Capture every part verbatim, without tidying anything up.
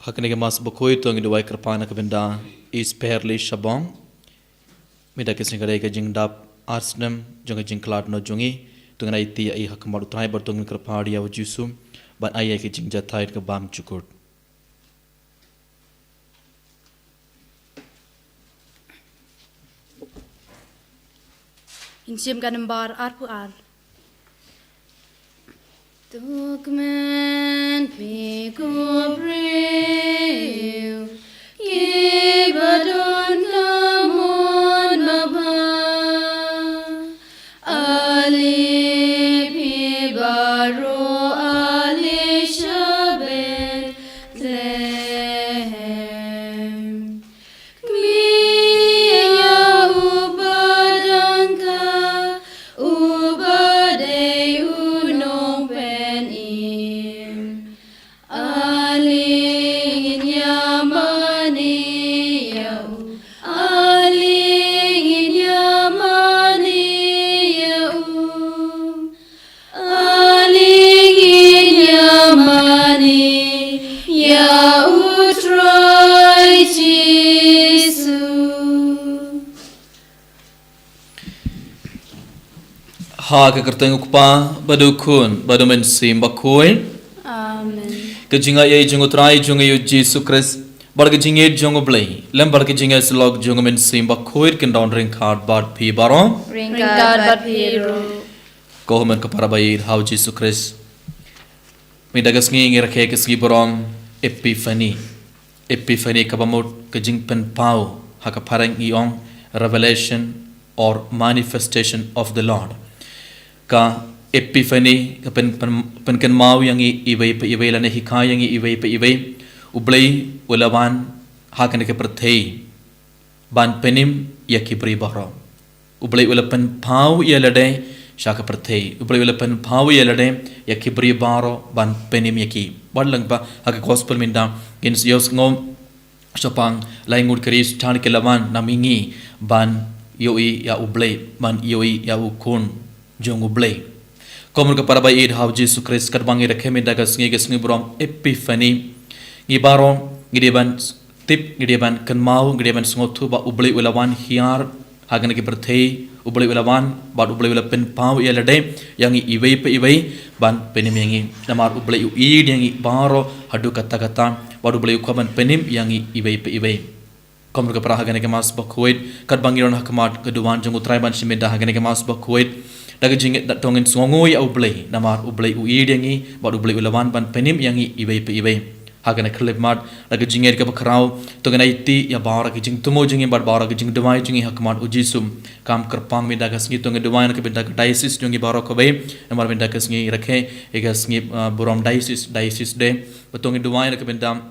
Ha kane ka Mass Bakhuid to ngin duwai kyrpang na ka bynta i Sperly Shabong. Mynta ka sngi ka dei ka jingdap ar snem jong ka jingkhlad noh jong i. To ngin aiti ïa i ha khmat U Trai bad to ngin kyrpad ïa U Jisu ban ai ïa i ka jingjahthait ka bymjukut. Ngin shim ka nambar arphew ar. To kmen phi ko briew kiba don ka mon babha. Ale phi baroh, ale sha Bethlehem. Khmih ïa uba dang kha, uba dei u nongpynim. Ale ngin ïa mane ïa u, ale ngin ïa mane ïa u. Ale ngin ïa mane ïa U Trai Jisu. Ha ka kyrteng U Kpa, bad U Khun, bad U Mynsiem Bakhuid. Amen. Ka jingaiei jong U Trai jong ngi U Jisu Khrist, bad ka jingïeit jong U Blei, lem bad ka jingïasyllok jong U Mynsiem Bakhuid, kin don ryngkat bad phi baroh. Ryngkat bad phi ruh. Ko hynmen ko para ba ïeit ha U Jisu Khrist. Mynta ka sngi ngi rakhe ka sngi burom Epiphany. Epiphany kaba mut ka jingpynpaw, ha ka phareng ngi ong revelation or manifestation of the Lord. Ka Epiphany ka pyn, pyn, pynkynmaw ïa ngi iwei pa iwei lane hikai ïa ngi iwei pa iwei. U Blei u la wan ha kane ka pyrthei ban pynim ïa ki briew baroh. U Blei u la pynpaw ïa lade sha ka pyrthei. U Blei u la pynpaw ïa lade ïa ki briew baroh ban pynim ïa ki. Bad lyngba ha ka gospel mynta ngin ïohsngew shaphang lai ngut Khristan ki la wan na mihngi ban ïohi ïa U Blei, ban ïohi ïa U Khun jong U Blei. Ko hynmen ko para ba ïeit ha U Jisu Khrist, katba ngi rakhe mynta ka sngi, ka sngi burom Epiphany, ngi baroh ngi dei ban tip, ngi dei ban kynmaw, ngi dei ban sngewthuh ba U Blei u la wan hiar ha kane ka pyrthei. U Blei u la wan bad U Blei u la pynpaw ïa lade ïa ngi iwei pa iwei ban pynim ïa ngi. Namar U Blei u ïeit ïa ngi baroh haduh katta katta, bad U Blei u kwah ban pynim ïa ngi iwei pa iwei. Ko hynmen ko para, ha kane ka Mass Bakhuid, katba ngi don ha khmat ka duwan jong U Trai ban shim bynta ha kane ka Mass Bakhuid, da ka jingngeit da to ngin sngewnguh ïa U Blei, namar U Blei u ïeit ïa ngi bad U Blei u la wan ban pynim ïa ngi iwei pa iwei. Ha kane ka khyllipmat, da ka jingngeit kaba khraw to ngin aiti ïa baroh ki jingthmu jong ngi bad baroh ki jingduwai jong ngi ha khmat U Jisu. Kam kyrpang mynta ka sngi to ngin duwai na ka bynta ka diocese jong ngi baroh kawei. Namar mynta ka sngi rakhe ïa ka sngi, ah, burom diocese, Diocese Day. Bad to ngin duwai na ka bynta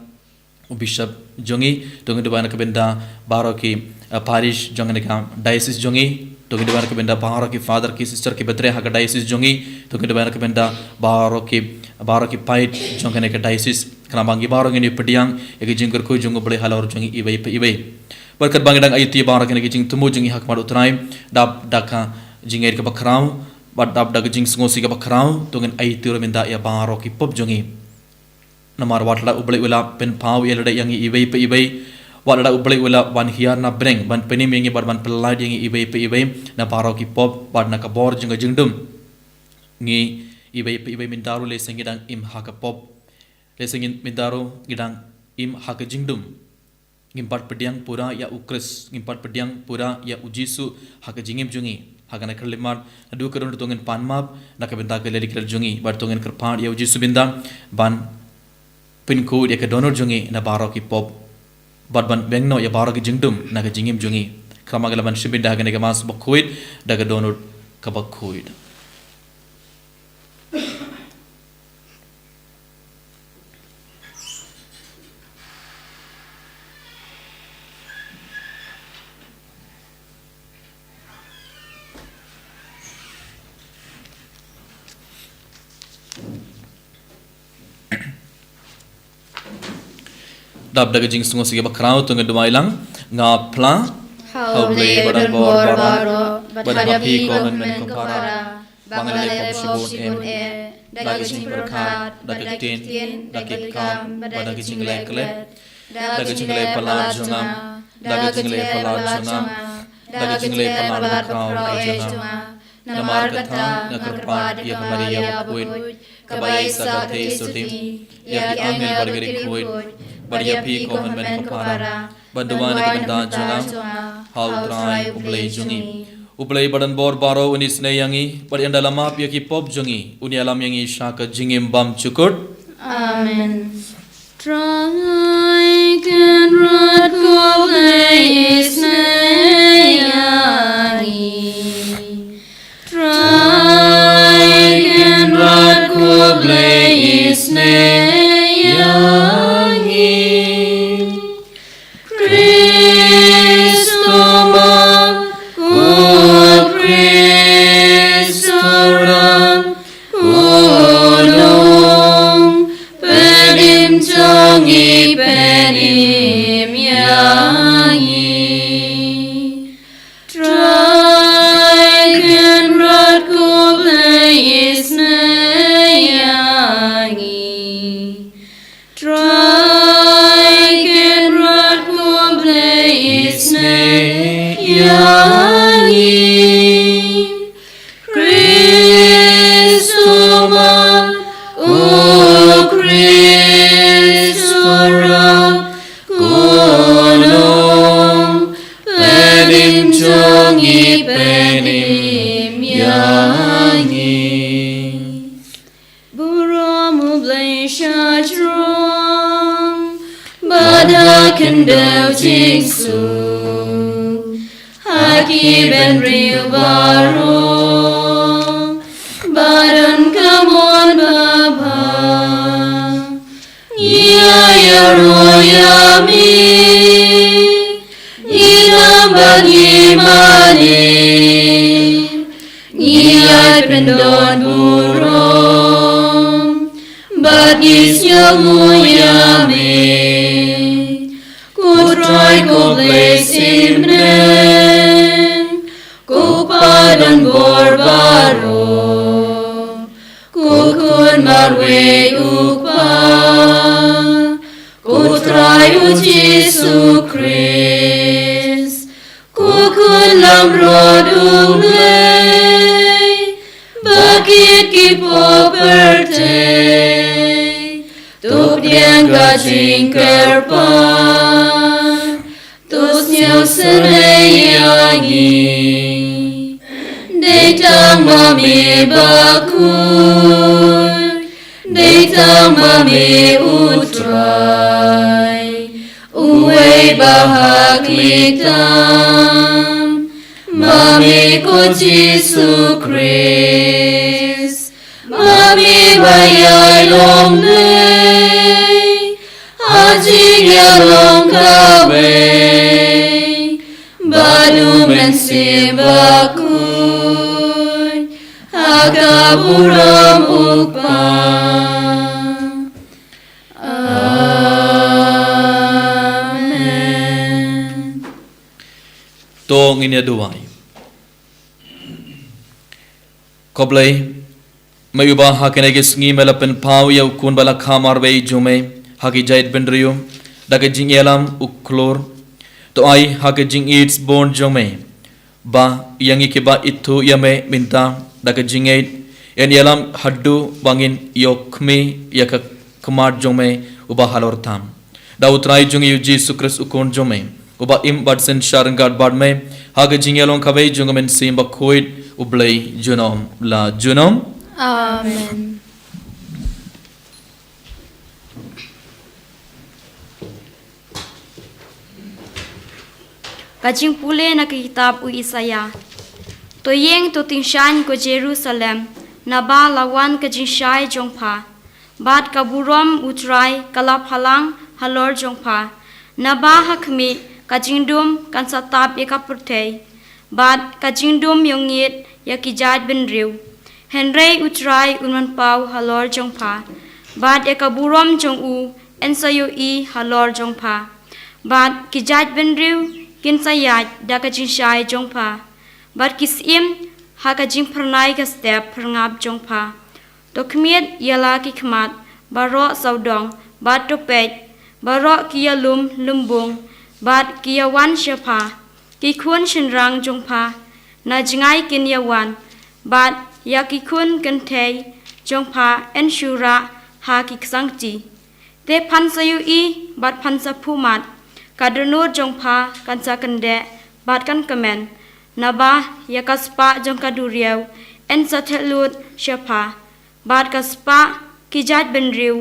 u bishop jong ngi, to ngin duwai na ka bynta baroh ki, ah, parish jong kane ka diocese jong ngi, to ngin duwai na ka bynta baroh ki father ki sister kiba trei ha ka diocese jong ngi, to ngin duwai na ka bynta baroh ki, baroh ki paid jong kane ka diocese. Khnang ba ngi baroh ngin ïa pdiang ïa ka jingkyrkhu jong U Blei halor jong ngi iwei pa iwei. Bad katba ngi dang aiti baroh kine ki jingthmu jong ngi ha khmat U Trai, dap da ka jingngeit kaba khraw bad dap da ka jingsngewsih kaba khraw, to ngin aiti ruh mynta ïa baroh ki pop jong ngi. Namar wat la U Blei u la pynpaw ïa lade ïa ngi iwei pa iwei, wat la U Blei u la wan hiar na bneng ban pynim ïa ngi bad ban pyllait ïa ngi iwei pa iwei na baroh ki pop bad na ka bor jong ka jingdum, ngi iwei pa iwei mynta ruh lehse ngi dang im ha ka pop, lehse ngi mynta ruh ngi dang im ha ka jingdum. Ngim pat pdiang pura ïa U Khrist, ngim pat pdiang pura ïa U Jisu ha ka jingim jong ngi. Ha kane ka khyllipmat, naduh ka don ruh to ngin pan map na ka bynta ka leh lynti jong ngi, bad to ngin kyrpad ïa U Jisu mynta ban pynkhuid ïa ka dohnud jong ngi na baroh ki pop, bad ban weng noh ïa baroh ki jingdum na ka jingim jong ngi. Khnang ba ngi lah ban shim bynta ha kane ka Mass Bakhuid da ka dohnud kaba khuid. Dap da ka jingsngewsih kaba khraw to ngin duwai lang. Nga phla ha U Blei ba donbor baroh, bad ha phi ko hynmen ko para, ba nga la leh pop shibun eh. da ka jingpyrkhat, bad da ka ktien, da ka kam, bad da ka jingleh klet, da ka jingleh palat jong nga, da ka jingleh palat jong nga, da ka jingleh palat khraw jong nga. Namar kata nga kyrpad ïa ka Maria bakhuid, kaba ïaisah ka Jisu, ïa ki angel bad ki riewkhuid, bad ïa phi ko hynmen ko para, ban duwai na ka bynta jong nga ha U Trai U Blei jong ngi. U Blei ba don bor baroh un isynei ïa ngi, bad ynda la map ïa ki pop jong ngi, un ïalam ïa ngi sha ka jingim bymjukut. Amen. Trai Kynrad ko Blei isynei ïa ngi. Trai Kynrad ko Blei isynei ïa ngi. Khrist u map, ko Khrist u rah, ko nongpynim jong ngi, pynim ïa ngi. Trai Kynrad ko Blei isynei ïa ngi. Trai Kynrad ko Blei isynei ïa ngi. Khrist u map, ko Khrist u rah, ko nongpynim jong ngi, pynim ïa ngi. Burom U Blei shajrong, bad ha khyndew jingsuk, ha ki bynriew baroh, ba don ka mon babha. Ngi ïaroh ïa me, ngi ïam bad ngi mane, ngi ïai pyndonburom, bad ngi sngewnguh ïa me. Ko Trai ko Blei symbai, ko Kpa don bor baroh, ko Khun marwei U Kpa, ko Trai U Jisu Khrist, ko Khun lamrot U Blei, ba kit ki pop pyrthei, to pdiang ka jingkyrpad, to sngewsynei ïa ngi. Dei tang ma me bakhuid, dei tang ma me U Trai, uwei ba ha khlieh tam, ma me ko Jisu Khrist, ma me ba ïai long Blei ha jingïalong kawei bad U Mynsiem Bakhuid, ha ka burom U Kpa. Amen. To ngin ïa duwai. Ko Blei, me uba ha kine ki sngi me la pynpaw ïa u Khun ba la kha marwei jong me ha ki jait bynriew da ka jingïalam u khlur, to ai ha ka jingïeit sbun jong me ba ïa ngi kiba ithuh ïa me mynta da ka jingngeit, yn ïalam haduh ba ngin ïoh khmih ïa ka khmat jong me uba halor tam. Da U Trai jong ngi U Jisu Khrist U Khun jong me, uba im bad synshar ryngkat bad me ha ka jingïalong kawei jong U Mynsiem Bakhuid, U Blei junom la junom. Amen. Ka jingpule na ka kitab u Isaïah. To ïeng, to tyngshaiñ ko Jerusalem, naba la wan ka jingshai jong pha, bad ka burom U Trai ka la phalang halor jong pha. Naba ha khmih ka jingdum kan sa tap ïa ka pyrthei, bad ka jingdum ïongit ïa ki jait bynriew. Hynrei U Trai un wan paw halor jong pha, bad ïa ka burom jong u yn sa ïohi halor jong pha. Bad ki jait bynriew kin sa ïaid da ka jingshai jong pha, bad ki syiem ha ka jingphyrnai ka step phyrngap jong pha. To khmied ïa la ki khmat baroh sawdong, bad to peit baroh ki ïalum lumbung, bad ki ïawan sha pha. Ki khun shynrang jong pha na jngai kin ïawan, bad ïa ki khun kynthei jong pha yn shu rah ha ki ksangti. Te phan sa ïohi bad phan sa phumat, ka dohnud jong pha kan sa kyndeh bad kan kmen, naba ïa ka spah jong ka duriaw yn sa theh lut sha pha, bad ka spah ki jaid bynriew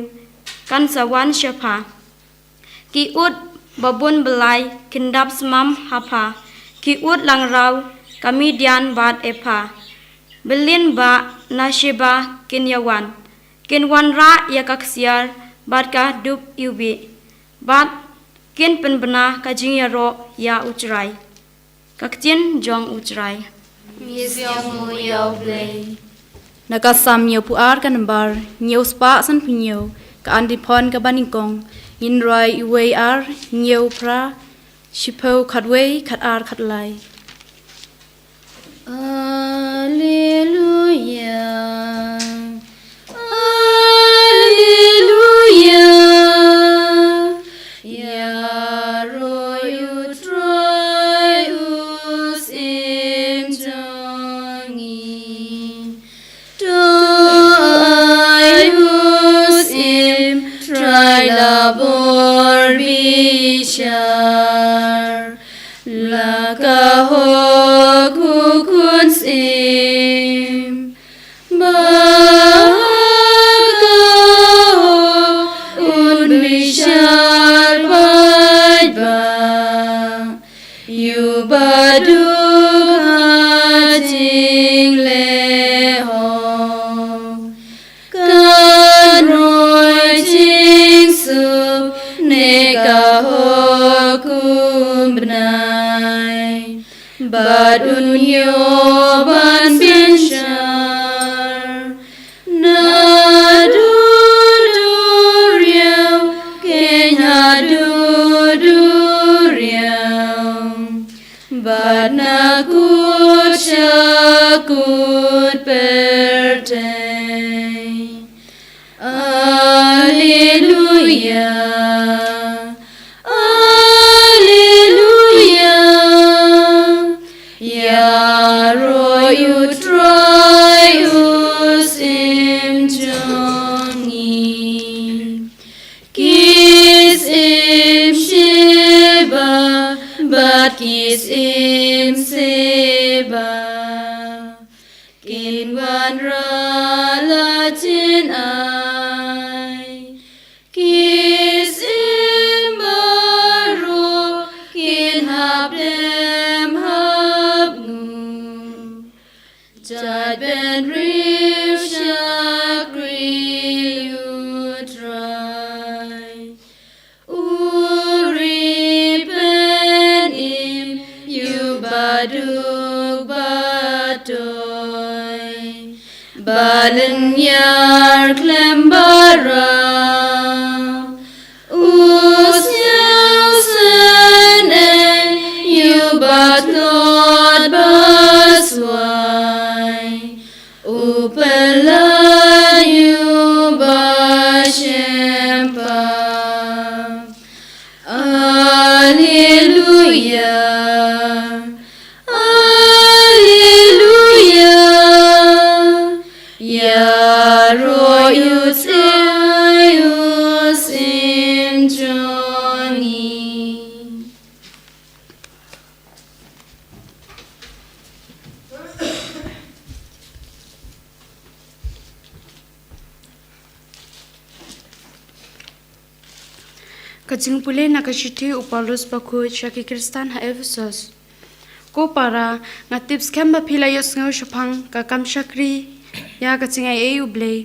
kan sa wan sha pha. Ki ut babun blai kin dap smam ha pha, ki ut langraw ka Midian bad Epha. Byllien bah na Sheba kin ïawan, kin wanrah ïa ka ksiar bad ka dup iwbih, bad kin pynbna ka jingïaroh ïa U Trai. Ka ktien jong U Trai. Ngi sngew ïa U Blei. Na ka Salm hynñiewphew ar ka nambar hynñiew spah sanphew hynñiew, ka antiphon kaba nyngkong, ngin rwai uwei ar hynñiew phra shiphew khatwei khatar khatlai. Alleluia. Alleluia. Ïaroh ïa U Trai u syiem jong ngi. To ai u syiem Trai la bor bishar. La ka hok u khun syiem. Ba ka hok un bishar paidbah. Ïa u baduk ha jingleh hok. Kan roi jingsuk ne ka hok kum bnai. Bad un ïoh ban synshar. Naduh duriaw, keiñ haduh duriaw. Bad na kut sha kut pyrthei. Alleluia. Alleluia. Ïaroh ïa U Trai u syiem jong ngi. Ki syiem Sheba bad ki syiem Seba. Kin wanrah la jin ai. Ki syiem baroh kin hap dem hap nguh. Jaid bynriew shakri U Trai. Uri pynim ïa u baduk batoi. Ba lynñiar khlem barap. U sngewsynei ïa u batlot baswai. U pynlait ïa u bashemphang. Alleluia. Alleluia. Ïaroh ïa U Trai u syiem jong ngi. Ka jingpule na ka shithi u Paulus bakhuid sha ki Khristan ha Ephesus. Ko para, nga tip skhem ba phi la ïohsngew shaphang ka kam shakri ïa ka jingaiei U Blei,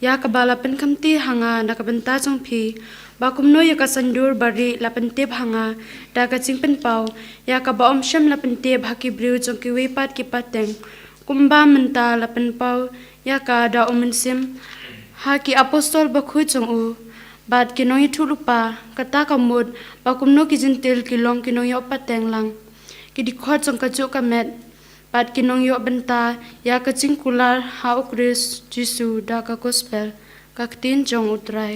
ïa kaba la pynkhamti ha nga na ka bynta jong phi, ba kumno ïa ka saiñdur barieh la pyntip ha nga da ka jingpynpaw, ïa kaba ym shym la pyntip ha ki briew jong kiwei pat ki pateng, kumba mynta la pynpaw ïa ka da U Mynsiem ha ki apostol bakhuid jong u bad ki nongïathuhlypa. Kata ka mut ba kumno ki Jentil ki long ki nongïoh pateng lang, ki dkhot jong kajuh ka met. bad ki nongïoh bynta ïa ka jingkular ha U Khrist Jisu da ka gospel, ka ktien jong U Trai.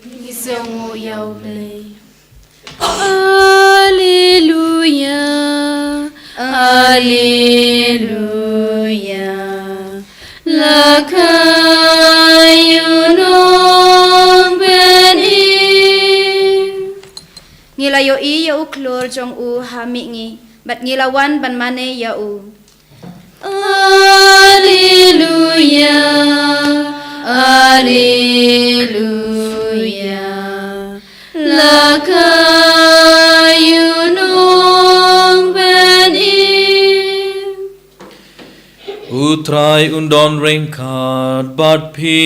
Ngi sngewnguh ïa U Blei. Alleluia, alleluia. La kha ïa u nongpynim. Ngi la ïohi ïa u khlur jong u ha mihngi, bad ngi la wan ban mane ïa u. Alleluia, alleluia. La kha ïa u nongpynim. U Trai un don ryngkat bad phi.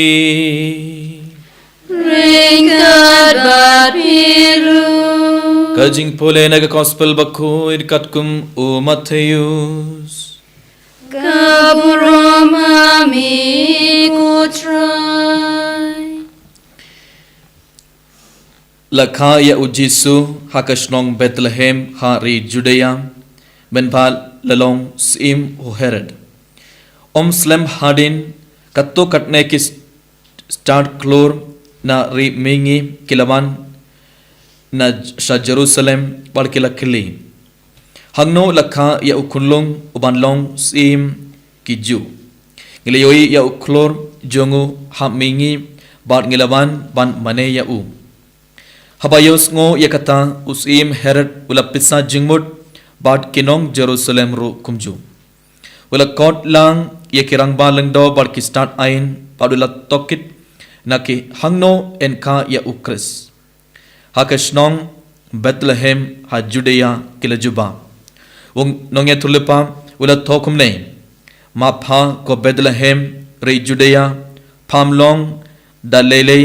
Ryngkat bad phi ruh. Ka jingpule na ka gospel bakhuid katkum u Mathaios. Ka burom ha me ko Trai. La kha ïa u Jisu ha ka shnong Bethlehem ha ri Judea, mynba la long syiem u Herod. Ym slem hadien, katto katne ki stad khlur na ri mihngi ki la wan na sha Jerusalem bad ki la kylli, hangno la kha ïa u khunlung uban long syiem ki Jiw? Ngi la ïohi ïa u khlur jong u ha mihngi bad ngi la wan ban mane ïa u. Haba ïohsngew ïa kata, u syiem Herod u la pisa jingmut bad ki nong Jerusalem ruh kumjuh. U la khot lang ïa ki rangbah lyngdoh bad ki stad aiñ bad u la tohkit na ki, hangno yn kha ïa u Khrist? Ha ka shnong Bethlehem ha Judea, ki la jubab. U nongïathuhlypa u la thoh kumne: Ma pha ko Bethlehem ri Judea, pham long da lei lei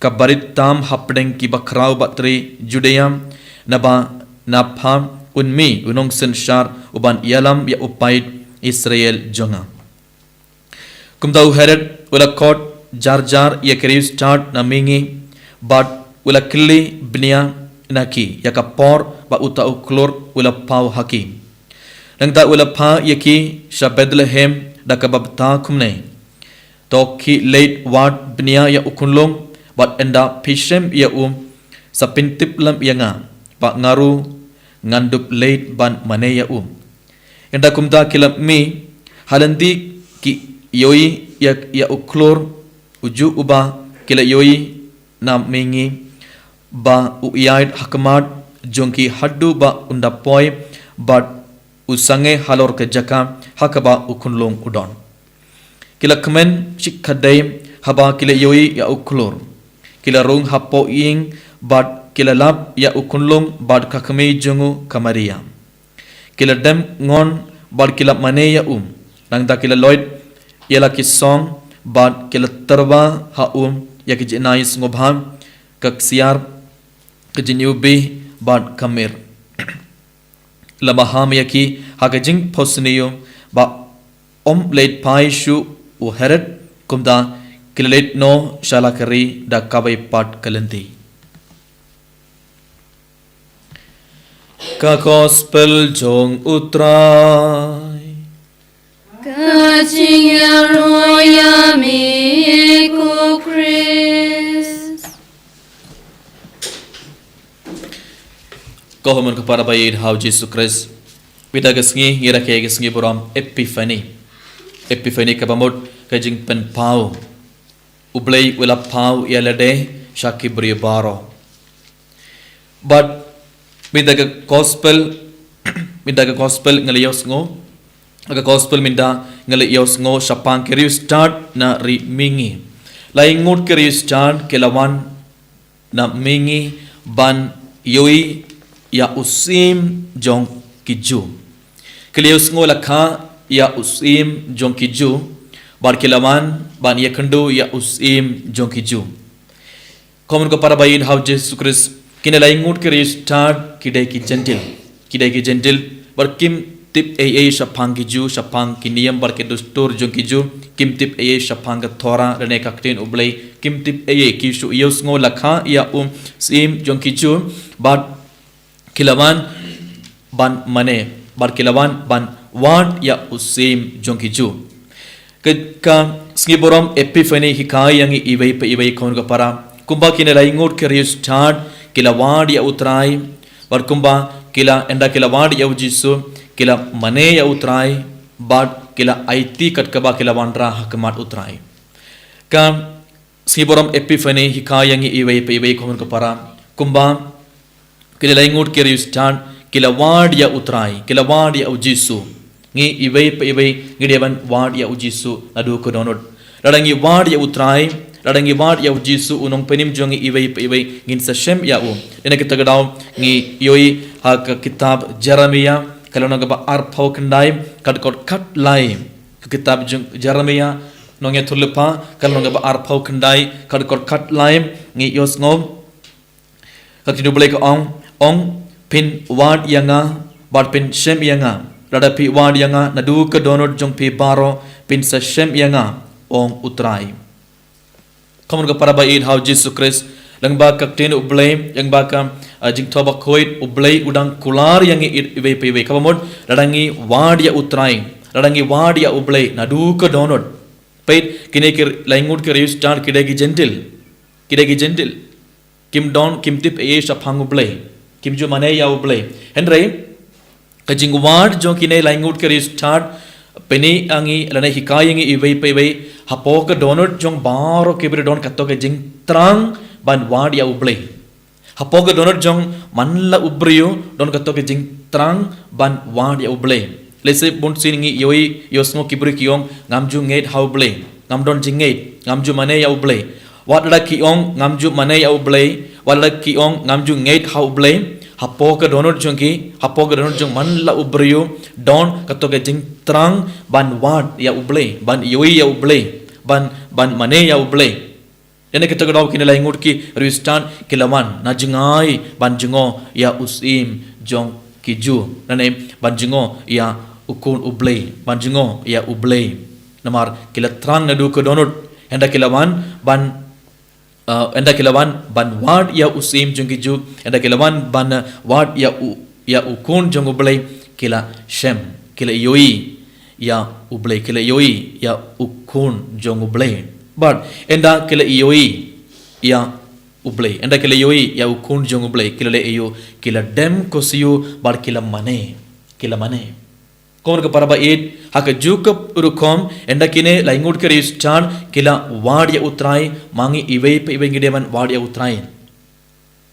ka barit tam hapdeng ki bakhraw ba ri Judea, naba na pha un mih u nongsynshar uban ïalam ïa u paid Israel jong nga. Kumta u Herod u la khot jar jar ïa ki riewstad na mihngi bad u la kylli bniah na ki ïa ka por ba uta u khlur u la paw ha ki. Nangta u la phah ïa ki sha Bethlehem da kaba bthah kumne: To khie leit wad bniah ïa u khunlung, bad ynda phi shem ïa u, sa pyntip lem ïa nga, ba nga ruh ngan dup leit ban mane ïa u. Ynda kumta ki la mih, ha lynti ki ïohi ïa, ïa u khlur, u juh uba ki la ïohi na mihngi, ba u ïaid ha khmat jong ki haduh ba un da poi, bad u sangeh halor ka jaka ha kaba u khunlung u don. Ki la kmen shikatdei haba ki la ïohi ïa u khlur. Ki la rung hapoh ïing bad ki la lap ïa u khunlung bad ka kmie jong u ka Maria. Ki la dem ngon bad ki la mane ïa u. Nangta ki la loit ïa la ki song bad ki la tyrwa ha u ïa ki jinai sngewbha, ka ksiar, ka jingïohi bad ka mir. La maham ïa ki ha ka jingphohsniew ba ym leit phai shuh u Herod, kumta ki la leit noh sha la ka ri da kawei pat ka lynti. Ka Gospel jong u Trai. Ka jingïaroh ïa me ko Khrist. Ko hynmen ko para ba ïeit ha u Jisu Khrist. Mynta ka sngi ngi rakhe ka sngi burom Epiphany. Epiphany kaba mut ka jingpynpaw. U Blei u la paw ïa lade sha ki briew baroh. Bad mynta ka gospel, mynta ka gospel nga la ïohsngew, ka gospel mynta nga la ïohsngew shaphang ki riewstad na ri mihngi. Lai ngut ki riewstad ki la wan na mihngi ban ïohi ïa u syiem jong ki Jiw. Ki la ïohsngew la kha ïa u syiem jong ki Jiw, bad ki la wan ban ïakynduh ïa u syiem jong ki Jiw. Ko hynmen ko para ba ïeit ha u Jisu Khrist, kine lai ngut ki riewstad ki dei ki Jentil. Ki dei ki Jentil, bad kim tip ei ei shaphang ki Jiw, shaphang ki niam bad ki dustur jong ki Jiw, kim tip ei ei shaphang ka Torah lane ka ktien U Blei, kim tip ei ei, ki shu ïohsngew la kha ïa u syiem jong ki Jiw, bad ki la wan ban mane, bad ki la wan ban Wad ïa u syiem jong ki Jiw. Ka, ka sngi burom Epiphany hikai ïa ngi iwei pa iwei khun ka para. Kumba kine laingut ki riewstad ki la wad ïa u Trai, bad kumba ki la, ynda ki la wad ïa u Jisu, ki la mane ïa u Trai, bad ki la aiti kat kaba ki la wanrah ha khmat u Trai. Ka sngi burom Epiphany hikai ïa ngi iwei pa iwei khun ka para. Kumba kine laingut ki riewstad ki la wad ïa u Trai, ki la wad ïa u Jisu. Ngi iwei pa iwei ngi dei ban wad ïa u Jisu naduh ka dohnud. Lada ngi wad ïa u Trai, lada ngi wad ïa u Jisu u nongpynim jong ngi iwei pa iwei, ngin sa shem ïa u. Ïa kata ka daw ngi ïohi ha ka kitab Jeremiah, ka lynnong kaba arphew khyndai, ka dkhot khatlai. Ka kitab jong Jeremiah, nongïathuhlypa, ka lynnong kaba arphew khyndai, ka dkhot khatlai, ngi ïohsngew ka ktien U Blei ka ong, ong, phin wad ïa nga, bad phin shem ïa nga. Lada phi wad ïa nga naduh ka dohnud jong phi baroh, phin sa shem ïa nga, ong u Trai. Khun ka para ba ïeit ha u Jisu Khrist, lyngba ka ktien U Blei, lyngba ka, ah, jingthoh bakhuid, U Blei u dang kular ïa ngi iwei pa iwei. Kaba mut, lada ngi wad ïa u Trai, lada ngi wad ïa U Blei naduh ka dohnud. Peit, kine ki laingut ki riewstad ki dei ki Jentil. Ki dei ki Jentil. Kim don, kim tip ei ei shaphang U Blei. Kim ju mane ïa U Blei. Hynrei ka jingwad jong kine laingut ki riewstad pyni ïa ngi lane hikai ïa ngi iwei pa iwei, hapoh ka dohnud jong baroh ki briew don kato ka jingthrang ban wad ïa U Blei. Hapoh ka dohnud jong man la u briew don kato ka jingthrang ban wad ïa U Blei. Lehse bun sien ngi ïohi, ïohsngew ki briew ki ong, ngam ju ngeit ha U Blei, ngam don jingngeit, ngam ju mane ïa U Blei. Wat lada ki ong ngam ju mane ïa U Blei, wat lada ki ong ngam ju ngeit ha U Blei, hapoh ka dohnud jong ki, hapoh ka dohnud jong man la u briew don kato ka jingthrang ban wad ïa U Blei, ban ïohi ïa U Blei, ban, ban mane ïa U Blei. Ïa kata ka daw kine laingut ki riewstad ki la wan na jngai ban jngoh ïa u Syiem jong ki Jiw, lane ban jngoh ïa u Khun U Blei, ban jngoh ïa U Blei. Namar ki la thrang naduh ka dohnud, ynda ki la wan ban, eh, ynda ki la wan ban wad ïa u Syiem jong ki Jiw, ynda ki la wan ban, eh, wad ïa u, ïa u Khun jong U Blei, ki la shem, ki la ïohi ïa U Blei, ki la ïohi ïa u Khun jong U Blei. Bad ynda ki la ïohi ïa U Blei, ynda ki la ïohi ïa u Khun jong U Blei, ki la leh aïu? Ki la dem ko siew bad ki la mane, ki la mane. Khun ka para ba ïeit, ha kajuh ka rukom, ynda kine laingut ki riewstad ki la wad ïa U Trai, ma ngi iwei pa iwei ngi dei ban wad ïa U Trai.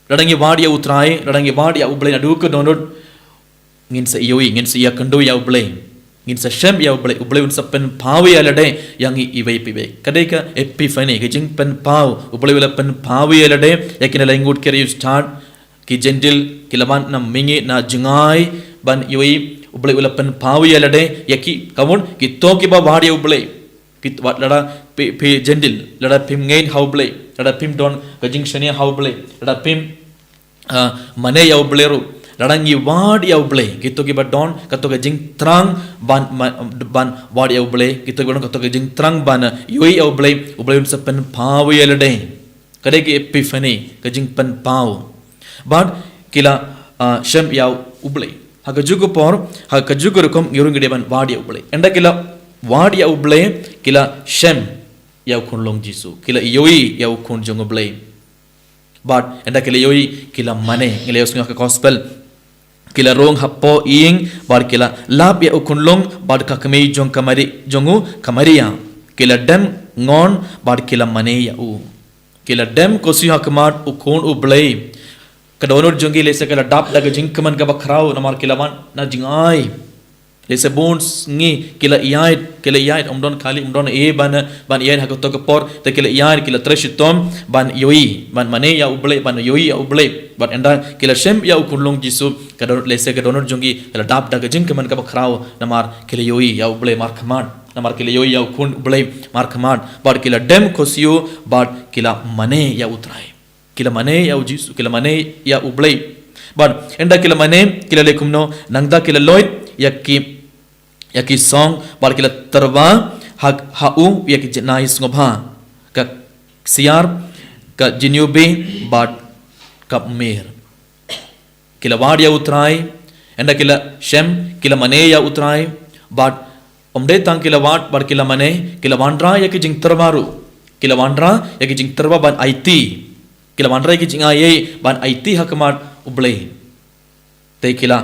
Lada ngi wad ïa U Trai, lada ngi wad ïa U Blei naduh ka dohnud, ngin sa ïohi, ngin sa ïakynduh ïa U Blei, ngin sa shem ïa U Blei, U Blei un sa pynpaw ïa lade ïa ngi iwei pa iwei. Ka dei ka Epiphany, ka jingpynpaw, U Blei u la pynpaw ïa lade ïa kine laingut ki riewstad, ki Jentil, ki la wan na mihngi na jngai ban ïohi, U Blei u la pynpaw ïa lade ïa ki, ka mut kito kiba wad ïa U Blei. Kito, wat lada phi, phi Jentil, lada phim ngeit ha U Blei, lada phim don ka jingshaniah ha U Blei, lada phim, ah, mane ïa U Blei ruh, lada ngi wad ïa U Blei, kito kiba don kato ka jingthrang ban, ma-, ban wad ïa U Blei, kito kiba don kato ka jingthrang ban, ah, ïohi ïa U Blei, U Blei un sa pynpaw ïa lade. Ka dei ka Epiphany, ka jingpynpaw. Bad ki la, ah, shem ïa U Blei. Ha kajuh ka por, ha kajuh ka rukom ngi ruh ngi dei ban wad ïa U Blei. Ynda ki la wad ïa U Blei, ki la shem ïa u Khunlung Jisu, ki la ïohi ïa u Khun jong U Blei. Bad ynda ki la ïohi, ki la mane. Ngi la ïohsngew ha ka Gospel, ki la rung hapoh ïing bad ki la lap ïa u Khunlung bad ka kmie jong ka Mari-, jong u ka Maria. Ki la dem ngon bad ki la mane ïa u. Ki la dem ko siew ha khmat u Khun U Blei. Ka dohnud jong ki lehse ka la dap da ka jingkmen kaba khraw namar ki la wan na jngai. Lehse bun sngi ki la ïaid, ki la ïaid, ym don kali, ym don ei ei ban, ban ïaid ha kato ka por, te ki la ïaid, ki la trei shitom ban ïohi, ban mane ïa U Blei, ban ïohi ïa U Blei. Bad ynda ki la shem ïa u Khunlung Jisu, ka dohnud, lehse ka dohnud jong ki ka la dap da ka jingkmen kaba khraw namar ki la ïohi ïa U Blei markhmat, namar ki la ïohi ïa u Khun U Blei markhmat. Bad ki la dem ko siew bad ki la mane ïa U Trai. Ki la mane ïa u Jisu, ki la mane ïa U Blei. Bad ynda ki la mane, ki la leh kumno? Nangta ki la loit ïa ki, ïa ki song, bad ki la tyrwa ha, ha u ïa ki jnai sngewbha, ka ksiar, ka jniewbih, bad ka mir. Ki la wad ïa U Trai, ynda ki la shem, ki la mane ïa U Trai, Bad ym dei tang ki la wad, bad ki la mane, ki la wanrah ïa ki jingtyrwa ruh. Ki la wanrah ïa ki jingtyrwa ban aiti. Ki la wanrah ïa ki jingai ei ban aiti ha khmat U Blei. Te ki la,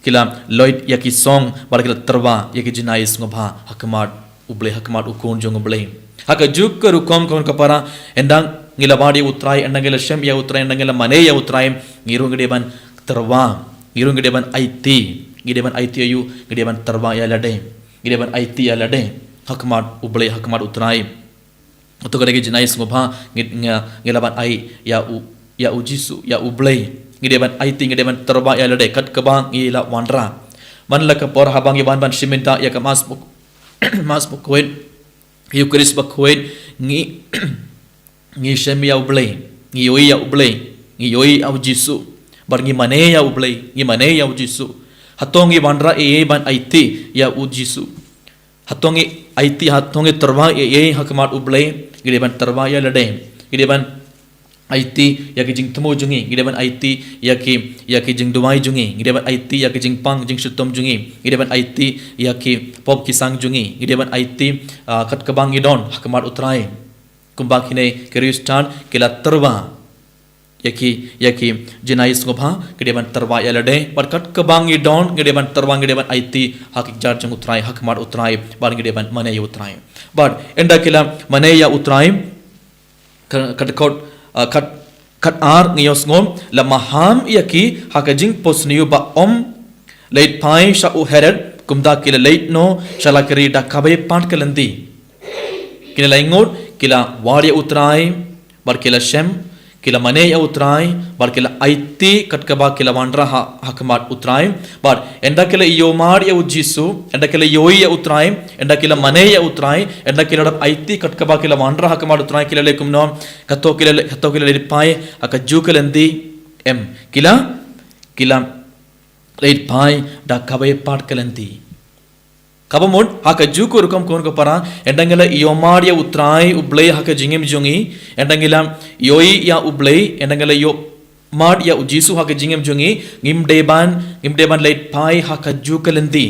ki la loit ïa ki song, bad ki la tyrwa ïa ki jingai sngewbha ha khmat U Blei, ha khmat u Khun jong U Blei. Ha kajuh ka rukom, ko hynmen ko para, ynda ngi la wad ïa U Trai, ynda ngi la shem ïa U Trai, ynda ngi la mane ïa U Trai, ngi ruh ngi dei ban tyrwa, ngi ruh ngi dei ban aiti, ngi dei ban aiti ïa u, ngi dei ban tyrwa ïa lade, ngi dei ban aiti ïa lade ha khmat U Blei, ha khmat U Trai. Kato ka dei ka jingai sngewbha ngi, ngi, ngi la ban ai ïa u, ïa U Jisu, ïa U Blei. Ngi dei ban aiti, ngi dei ban tyrwa ïa lade kat kaba ngi la wanrah. Man la ka por haba ngi wan ban shim bynta ïa ka Mass Bak-, Mass Bakhuid, Eucharist Bakhuid, ngi, ngi shem ïa U Blei, ngi ïohi ïa U Blei, ngi ïohi ïa U Jisu. Bad ngi mane ïa U Blei, ngi mane ïa U Jisu. Hato ngi wanrah ei ei ban aiti ïa U Jisu? Hato ngi aiti, hato ngi tyrwa ei ei ha khmat U Blei? Ngi dei ban tyrwa ïa lade. Ngi dei ban aiti ïa ki jingthmu jong ngi, ngi dei ban aiti ïa ki, ïa ki jingduwai jong ngi, ngi dei ban aiti ïa ki jingpang jingshitom jong ngi, ngi dei ban aiti ïa ki pop ki sang jong ngi, ngi dei ban aiti, ah, kat kaba ngi don ha khmat U Trai. Kumba kine ki riewstad ki la tyrwa ïa ki, ïa ki jingai sngewbha, ngi dei ban tyrwa ïa lade, bad kat kaba ngi don, ngi dei ban tyrwa, ngi dei ban aiti ha ki jar jong U Trai, ha khmat U Trai, bad ngi dei ban mane ïa U Trai. Bad ynda ki la mane ïa U Trai, ka, ka dkhot, ah, khat, khat ar ngi ïohsngew, la maham ïa ki ha ka jingphohsniew ba ym leit phai sha u Herod, kumta ki la leit noh sha la ki ri da kawei pat ka lynti. Kine lai ngut ki la wad ïa U Trai, bad ki la shem, ki la mane ïa U Trai, bad ki la aiti kat kaba ki la wanrah ha, ha khmat U Trai. Bad ynda ki la ïohmad ïa U Jisu, ynda ki la ïohi ïa U Trai, ynda ki la mane ïa U Trai, ynda ki la dep aiti kat kaba ki la wanrah ha khmat U Trai, ki la leh kumno? Kato ki la leh, kato ki la leit phai ha kajuh ka lynti? Em, ki la, ki la leit phai da kawei pat ka lynti. Kaba mut, ha kajuh ka rukom, ko hynmen ko para, ynda ngi la ïohmad ïa U Trai U Blei ha ka jingim jong ngi, ynda ngi la ïohi ïa U Blei, ynda ngi la ïohmad ïa U Jisu ha ka jingim jong ngi, ngim dei ban, ngim dei ban leit phai ha kajuh ka lynti.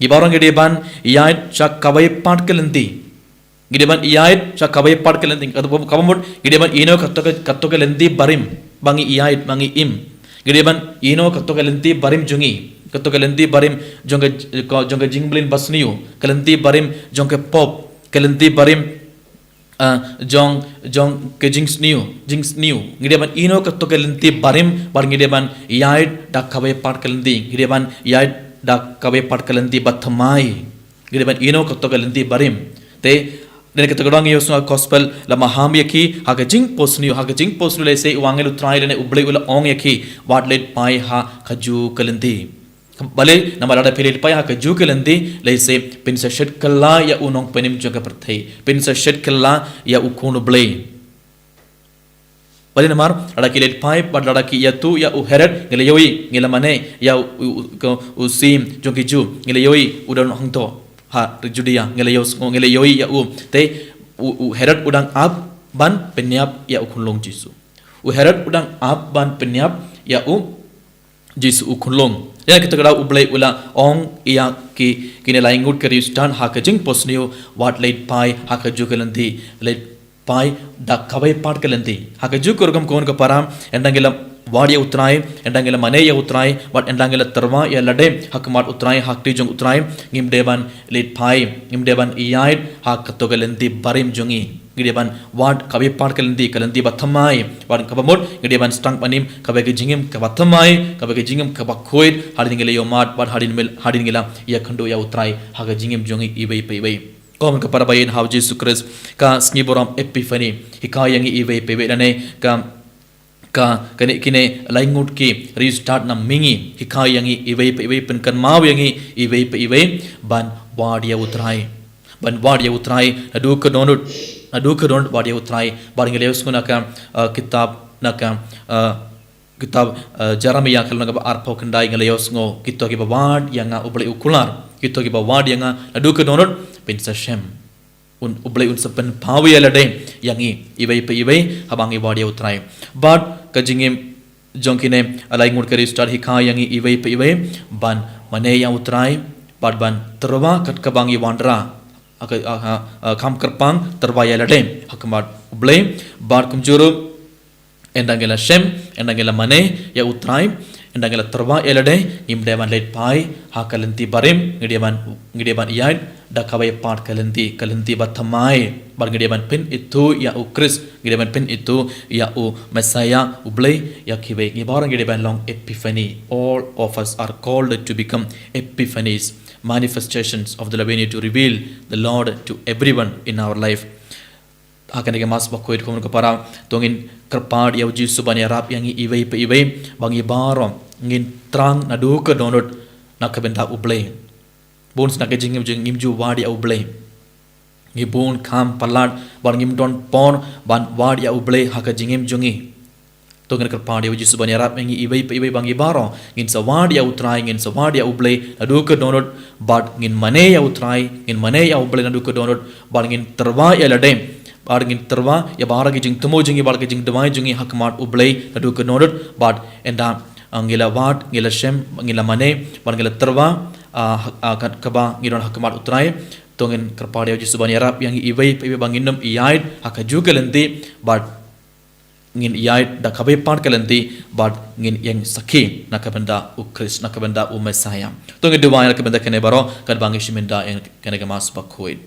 Ngi baroh ngi dei ban ïaid sha kawei pat ka lynti. Ngi dei ban ïaid sha kawei pat ka lynti. Kaba, kaba mut, ngi dei ban ïehnoh kato ka, kato ka lynti barim ba ngi ïaid, ba ngi im. Ngi dei ban ïehnoh kato ka lynti barim jong ngi, kato ka lynti barim jong ka, ka, jong ka jingmlien basniew, ka lynti barim jong ka pop, ka lynti barim, ah, jong, jong ka jingsniew, jingsniew. Ngi dei ban ïehnoh kato ka lynti barim, bad ngi dei ban ïaid da kawei pat ka lynti. Ngi dei ban ïaid da kawei pat ka lynti bathymmai. Ngi dei ban ïehnoh kato ka lynti barim. Te, lane kato ka dang ïohsngew ha ka gospel, la maham ïa ki ha ka jingphohsniew, ha ka jingphohsniew lehse u angel U Trai lane U Blei u la ong ïa ki, wat leit phai ha kajuh ka lynti. Balei? Namar lada phi leit phai ha kajuh ka lynti, lehse phin sa shet kylla ïa u nongpynim jong ka pyrthei, phin sa shet kylla ïa U Khun U Blei. Balei? Namar lada ki leit phai bad lada ki ïathuh ïa u Herod, ngi la ïohi, ngi la mane ïa u, u, u, ka, u syiem jong ki Jiw, ngi la ïohi u don hangto ha Judia, ngi la ïoh, ngi la ïohi ïa u. Te u, u Herod u dang ap ban pynïap ïa u khunlung Jisu. U Herod u dang ap ban pynïap ïa u Jisu u khunlung. Ïa kata ka daw U Blei u la ong ïa ki, kine lai ngut ki riewstad ha ka jingphohsniew, wat leit phai ha kajuh ka lynti, leit phai da kawei pat ka lynti. Ha kajuh ka rukom, ko hynmen ko para, ynda ngi la wad ïa U Trai, ynda ngi la mane ïa U Trai, bad ynda ngi la tyrwa ïa lade ha khmat U Trai, ha kti jong U Trai, ngim dei ban leit phai, ngim dei ban ïaid ha kato ka lynti barim jong ngi. Ngi dei ban wad kawei pat ka lynti, ka lynti bathymmai. Bad kaba mut, ngi dei ban sdang ban im kawei ka jingim kaba thymmai, kawei ka jingim kaba khuid, hadien ngi la ïohmad, bad hadien mil, hadien ngi la ïakynduh ïa U Trai ha ka jingim jong ngi iwei pa iwei. Ko hynmen ko para ba ïeit ha U Jisu Khrist, ka sngi burom Epiphany, hikai ïa ngi iwei pa iwei, lane ka, ka, kane, kine lai ngut ki riewstad na mihngi, hikai ïa ngi iwei pa iwei, pynkynmaw ïa ngi iwei pa iwei ban wad ïa U Trai. Ban wad ïa U Trai naduh ka dohnud, naduh ka dohnud wad ïa U Trai. Bad ngi la ïohsngew na ka, uh, kitab, na ka, uh, kitab, uh, Jeremiah ka lynnong kaba arphew khyndai, ngi la ïohsngew, kito kiba wad ïa nga, U Blei u kular, kito kiba wad ïa nga naduh ka dohnud, phin sa shem. Un, U Blei un sa pynpaw ïa lade ïa ngi iwei pa iwei haba ngi wad ïa U Trai. Bad ka jingim jong kine lai ngut ki riewstad hikai ïa ngi iwei pa iwei ban mane ïa U Trai, bad ban tyrwa kat kaba ngi wanrah ha ka, ha, ha, ha, kham kyrpang, tyrwa ïa lade ha khmat U Blei, bad kumjuh ruh ynda ngi la shem, ynda ngi la mane ïa U Trai, ynda ngi la tyrwa ïa lade, ngim dei ban leit phai ha ka lynti barim, ngi dei ban, ngi dei ban ïaid da kawei pat ka lynti, ka lynti bathymmai, bad ngi dei ban pynithuh ïa U Khrist, ngi dei ban pynithuh ïa U Messiah, U Blei ïa kiwei. Ngi baroh ngi dei ban long Epiphany. All of us are called to become Epiphanies, manifestations of the love we need to reveal the Lord to everyone in our life. Ha kane ka Mass Bakhuid, ko mano ko para, to ngin kyrpad ïa U Jisu ban ïarap ïa ngi iwei pa iwei, ba ngi baroh ngin thrang naduh ka dohnud na ka bynta U Blei. Bun sien na ka jingim jong ngi ngim ju wad ïa U Blei. Ngi bun kham palat bad ngim don por ban wad ïa U Blei ha ka jingim jong ngi. To ngin kyrpad ïa U Jisu ban ïarap ïa ngi iwei pa iwei ba ngi baroh ngin sa wad ïa U Trai, ngin sa wad ïa U Blei naduh ka dohnud, bad ngin mane ïa U Trai, ngin mane ïa U Blei naduh ka dohnud, bad ngin tyrwa ïa lade, bad ngin tyrwa ïa baroh ki jingthmu jong ngi, baroh ki jingduwai jong ngi ha khmat U Blei naduh ka dohnud, bad ynda, ah, ngi la wad, ngi la shem, ngi la mane, bad ngi la tyrwa, ah, ha, ah, kat kaba ngi don ha khmat U Trai, to ngin kyrpad ïa U Jisu ban ïarap ïa ngi iwei pa iwei ba ngin nym ïaid ha kajuh ka lynti, bad ngin ïaid da kawei pat ka lynti, bad ngin ïeng sakhi na ka bynta U Khrist, na ka bynta U Messiah. To ngin duwai na ka bynta kane baroh katba ngi shim ïa kane ka Mass Bakhuid.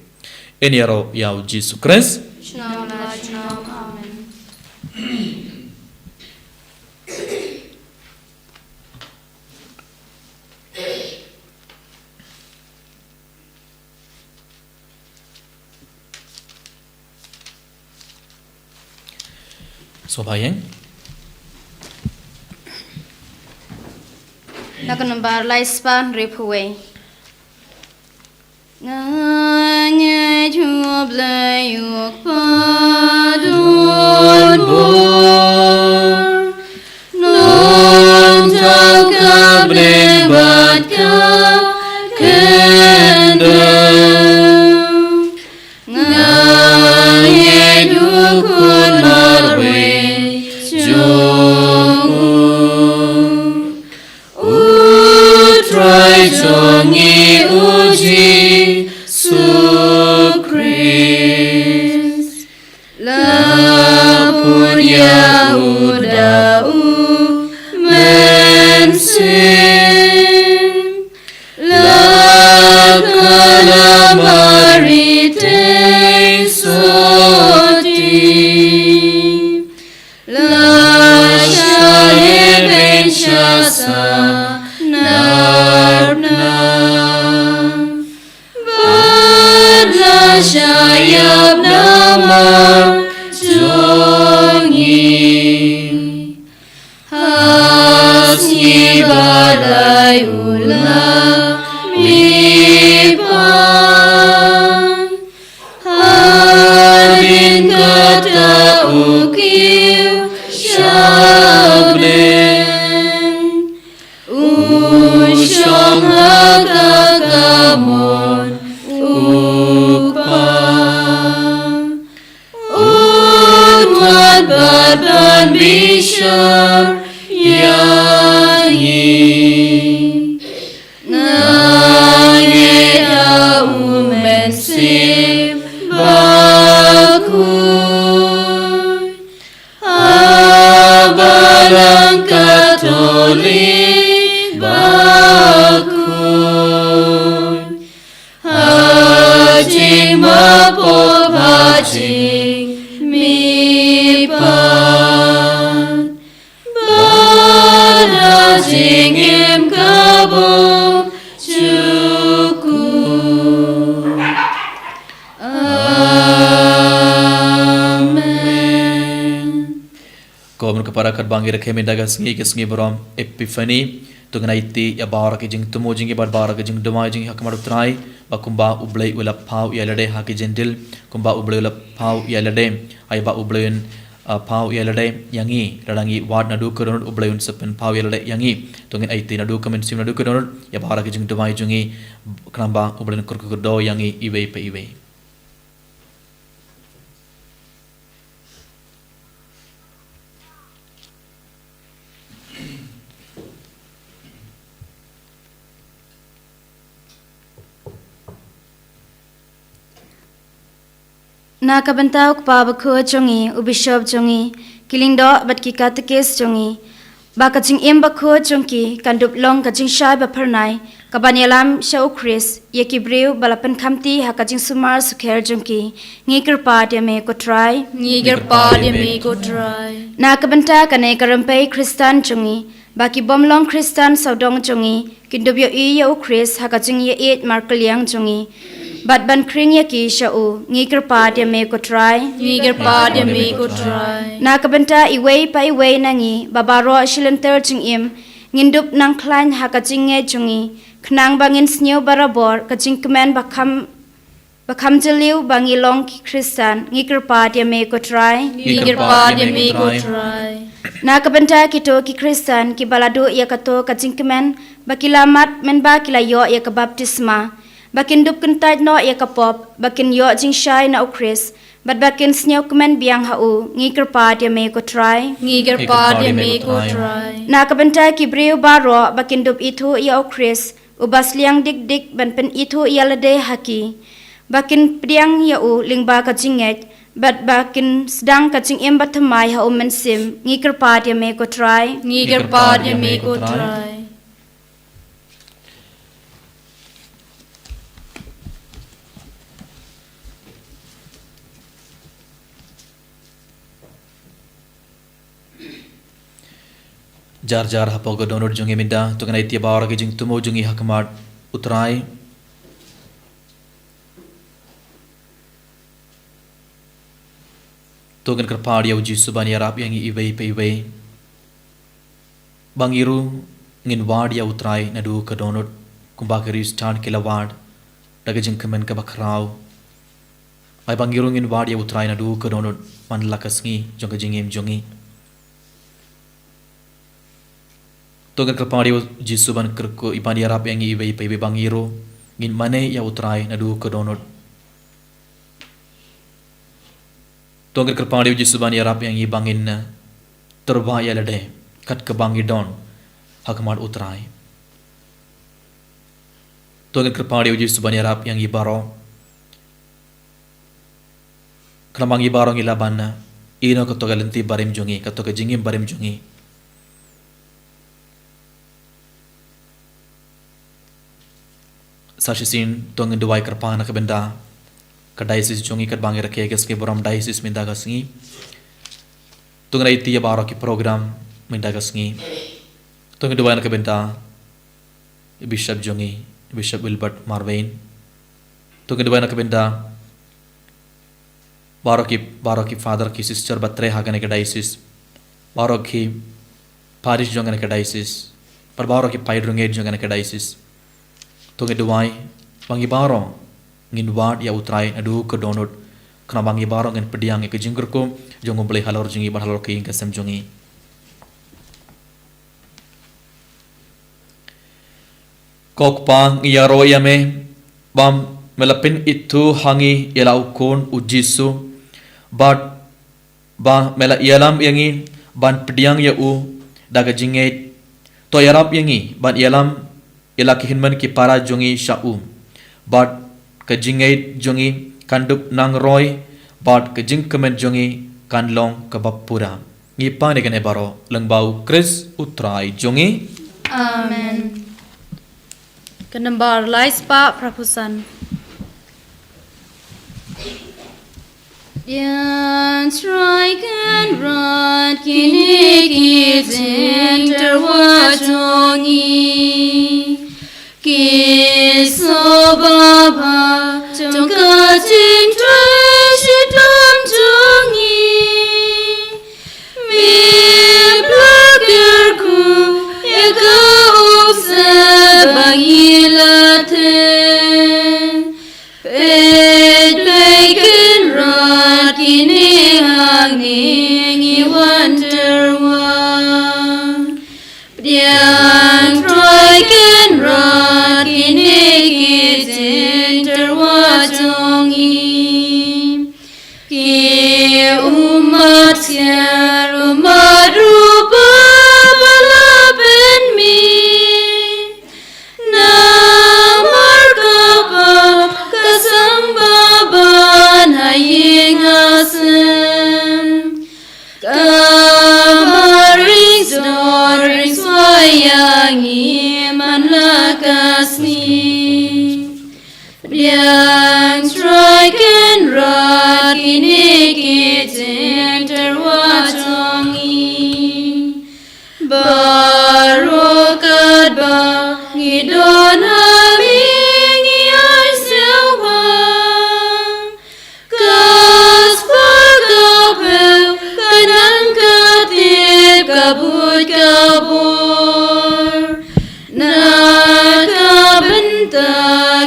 Yn ïaroh ïa U Jisu Khrist. Junom la junom. Amen. Sngewbha ïeng. Na ka nombar lai spah hynriewphew wei. Nga ngeit ha U Blei U Kpa donbor, nongthaw ka bneng bad ka khyndew. Nga ngeit ha U Khun marwei jong U, U Trai jong ngi U Jisu Khrist. La bun ïa U da U Mynsiem. La ka la Mari te soti. La shah ïeng sha sa nar bneng. Bad la shah ïap namar jong ngi. Ha sngi ba lai u la mihpat. Hadien kata u kiew sha bneng. U shong ha ka kamon U Kpa. Un wan pat ban bishar ïa ngi. Nga ngeit ha U Mynsiem Bakhuid. Ha Balang Katholik bakhuid. Ha jingmap pop ha jingmihpat. Bad ha jingim ka bymjukut. Amen. Ko mano ko para, katba ngi rakhe mynta ka sngi, ka sngi burom Epiphany, to ngin aiti ïa baroh ki jingthmu jong ngi bad baroh ki jingduwai jong ngi ha khmat U Trai, ba kumba U Blei u la phaw ïa lade ha ki Jentil, kumba U Blei u la phaw ïa lade, ai ba U Blei un, ah, phaw ïa lade ïa ngi, lada ngi wad naduh ka dohnud U Blei un sa pynphaw ïa lade ïa ngi. To ngin aiti naduh ka mynsiem naduh ka dohnud ïa baroh ki jingduwai jong ngi, khnang ba U Blei un kyrkhu kyrdoh ïa ngi iwei pa iwei. Na ka bynta u kpa bakhuid jong ngi, u bishop jong ngi, ki lyngdoh bad ki katekis jong ngi, ba ka jingim bakhuid jong ki kan dup long ka jingshai baphyrnai, ka ban ïalam sha u Khrist ïa ki briew ba la pynkhamti ha ka jingsumar sukher jong ki. Ngi kyrpad ïa me ko Trai. Ngi kyrpad ïa me ko Trai. Na ka bynta kane ka rympei Khristan jong ngi, ba ki bym long Khristan sawdong jong ngi kin dup ïohi ïa u Khrist ha ka jingïaieit markylliang jong ngi, bad ban khring ïa ki sha u. Ngi kyrpad ïa me ko Trai. Ngi kyrpad ïa me ko Trai. Na ka bynta iwei pa iwei na ngi, ba baroh shi lynter jingim ngin dup nang khlaiñ ha ka jingngeit jong ngi, khnang ba ngin sniew barabor ka jingkmen ba kham ba kham jylliew ba ngi long ki Khristan. Ngi kyrpad ïa me ko Trai. Ngi kyrpad ïa me ko Trai. Na ka bynta kito ki Khristan kiba la duh ïa kato ka jingkmen, ba ki la mad mynba ki la ïoh ïa ka baptisma, ba kin dup kyntait noh ïa ka pop, ba kin ïoh jingshai na u Khrist, bad ba kin sniew kmen biang ha u. Ngi kyrpad ïa me ko Trai. Ngi kyrpad ïa me ko Trai. Na ka bynta ki briew baroh ba kin dup ithuh ïa u Khrist, uba sliang dik dik ban pynithuh ïa lade ha ki, ba kin pdiang ïa u lyngba ka jingngeit, bad ba kin sdang ka jingim bathymmai ha u Mynsiem. Ngi kyrpad ïa me ko Trai. Ngi kyrpad ïa me ko Trai. Jar jar hapoh ka dohnud jong ngi mynta, to ngin ïa ïa baroh ki jingthmu jong ngi ha khmat u Trai. To ngin kyrpad ïa u Jisu ban ïarap ïa ngi iwei pa iwei. Ba ngi ruh ngin wad ïa u Trai naduh ka dohnud, kumba ki riewstad ki la wad da ka jingkmen kaba khraw. Ai ba ngi ruh ngin wad ïa u Trai naduh ka dohnud man la ka sngi jong ka jingim jong ngi. To ngin kyrpad ïa u Jisu ban kyrkhu, i ban ïarap ïa ngi iwei pa iwei ba ngi ruh ngin mane ïa u Trai naduh ka dohnud. To ngin kyrpad ïa u Jisu ban ïarap ïa ngi ba ngin, eh, tyrwa ïa lade kat kaba ngi don ha khmat u Trai. To ngin kyrpad ïa u Jisu ban ïarap ïa ngi baroh, khnang ba ngi baroh ngi lah ban, eh, ïehnoh kato ka lynti barim jong ngi, kato ka jingim barim jong ngi. Sa shisien to ngin duwai kyrpang na ka bynta ka diocese jong ngi, katba ngi rakhe ïa ka sngi burom diocese mynta ka sngi. To ngin ïa ïa baroh ki program mynta ka sngi. To ngin duwai na ka bynta Bishop jong ngi, Bishop Wilbert Marwein. To ngin duwai na ka bynta baroh ki, baroh ki father ki sister ba trei ha kane ka diocese, baroh ki parish jong kane ka diocese, bad baroh ki paidriewngeit jong kane ka diocese. To ngin duwai ba ngi baroh ngin wad ïa u Trai naduh ka dohnud, khnang ba ngi baroh ngin pdiang ïa ka jingkyrkhu jong u Blei halor jong ngi bad halor ka ïing ka sem jong ngi. Ko Kpa, ngi ïaroh ïa me ba me la pynithuh ha ngi ïa la u Khun u Jisu, bad ba me la ïalam ïa ngi ban pdiang ïa u da ka jingngeit. To ïarap ïa ngi ban ïalam ïa la ki hynmen ki para jong ngi sha u, bad ka jingngeit jong ngi kan dup nang roi, bad ka jingkmen jong ngi kan long kaba pura. Ngi pan ïa kane baroh lyngba u Khrist u Trai jong ngi. Amen. Ka nambar lai spah phra phew san. Ïa Trai Kynrad kine ki jingtyrwa jong ngi, ki sngewbha ba jong ka jingtrei shitom jong ngi. Me pla kyrkhu ïa ka umsyep ba ngi la theh. Peit, peit Kynrad kine hangne ngi wan tyrwa. Pdiang Trai Kynrad kine ki jingtyrwa la ka sngi. Pdiang Trai Kynrad kine ki jingtyrwa jong ngi. Baroh katba ngi don ha me ngi ai sngewbha. Ka spah ka phew, ka nang ka tip, ka buit ka bor. Na ka bynta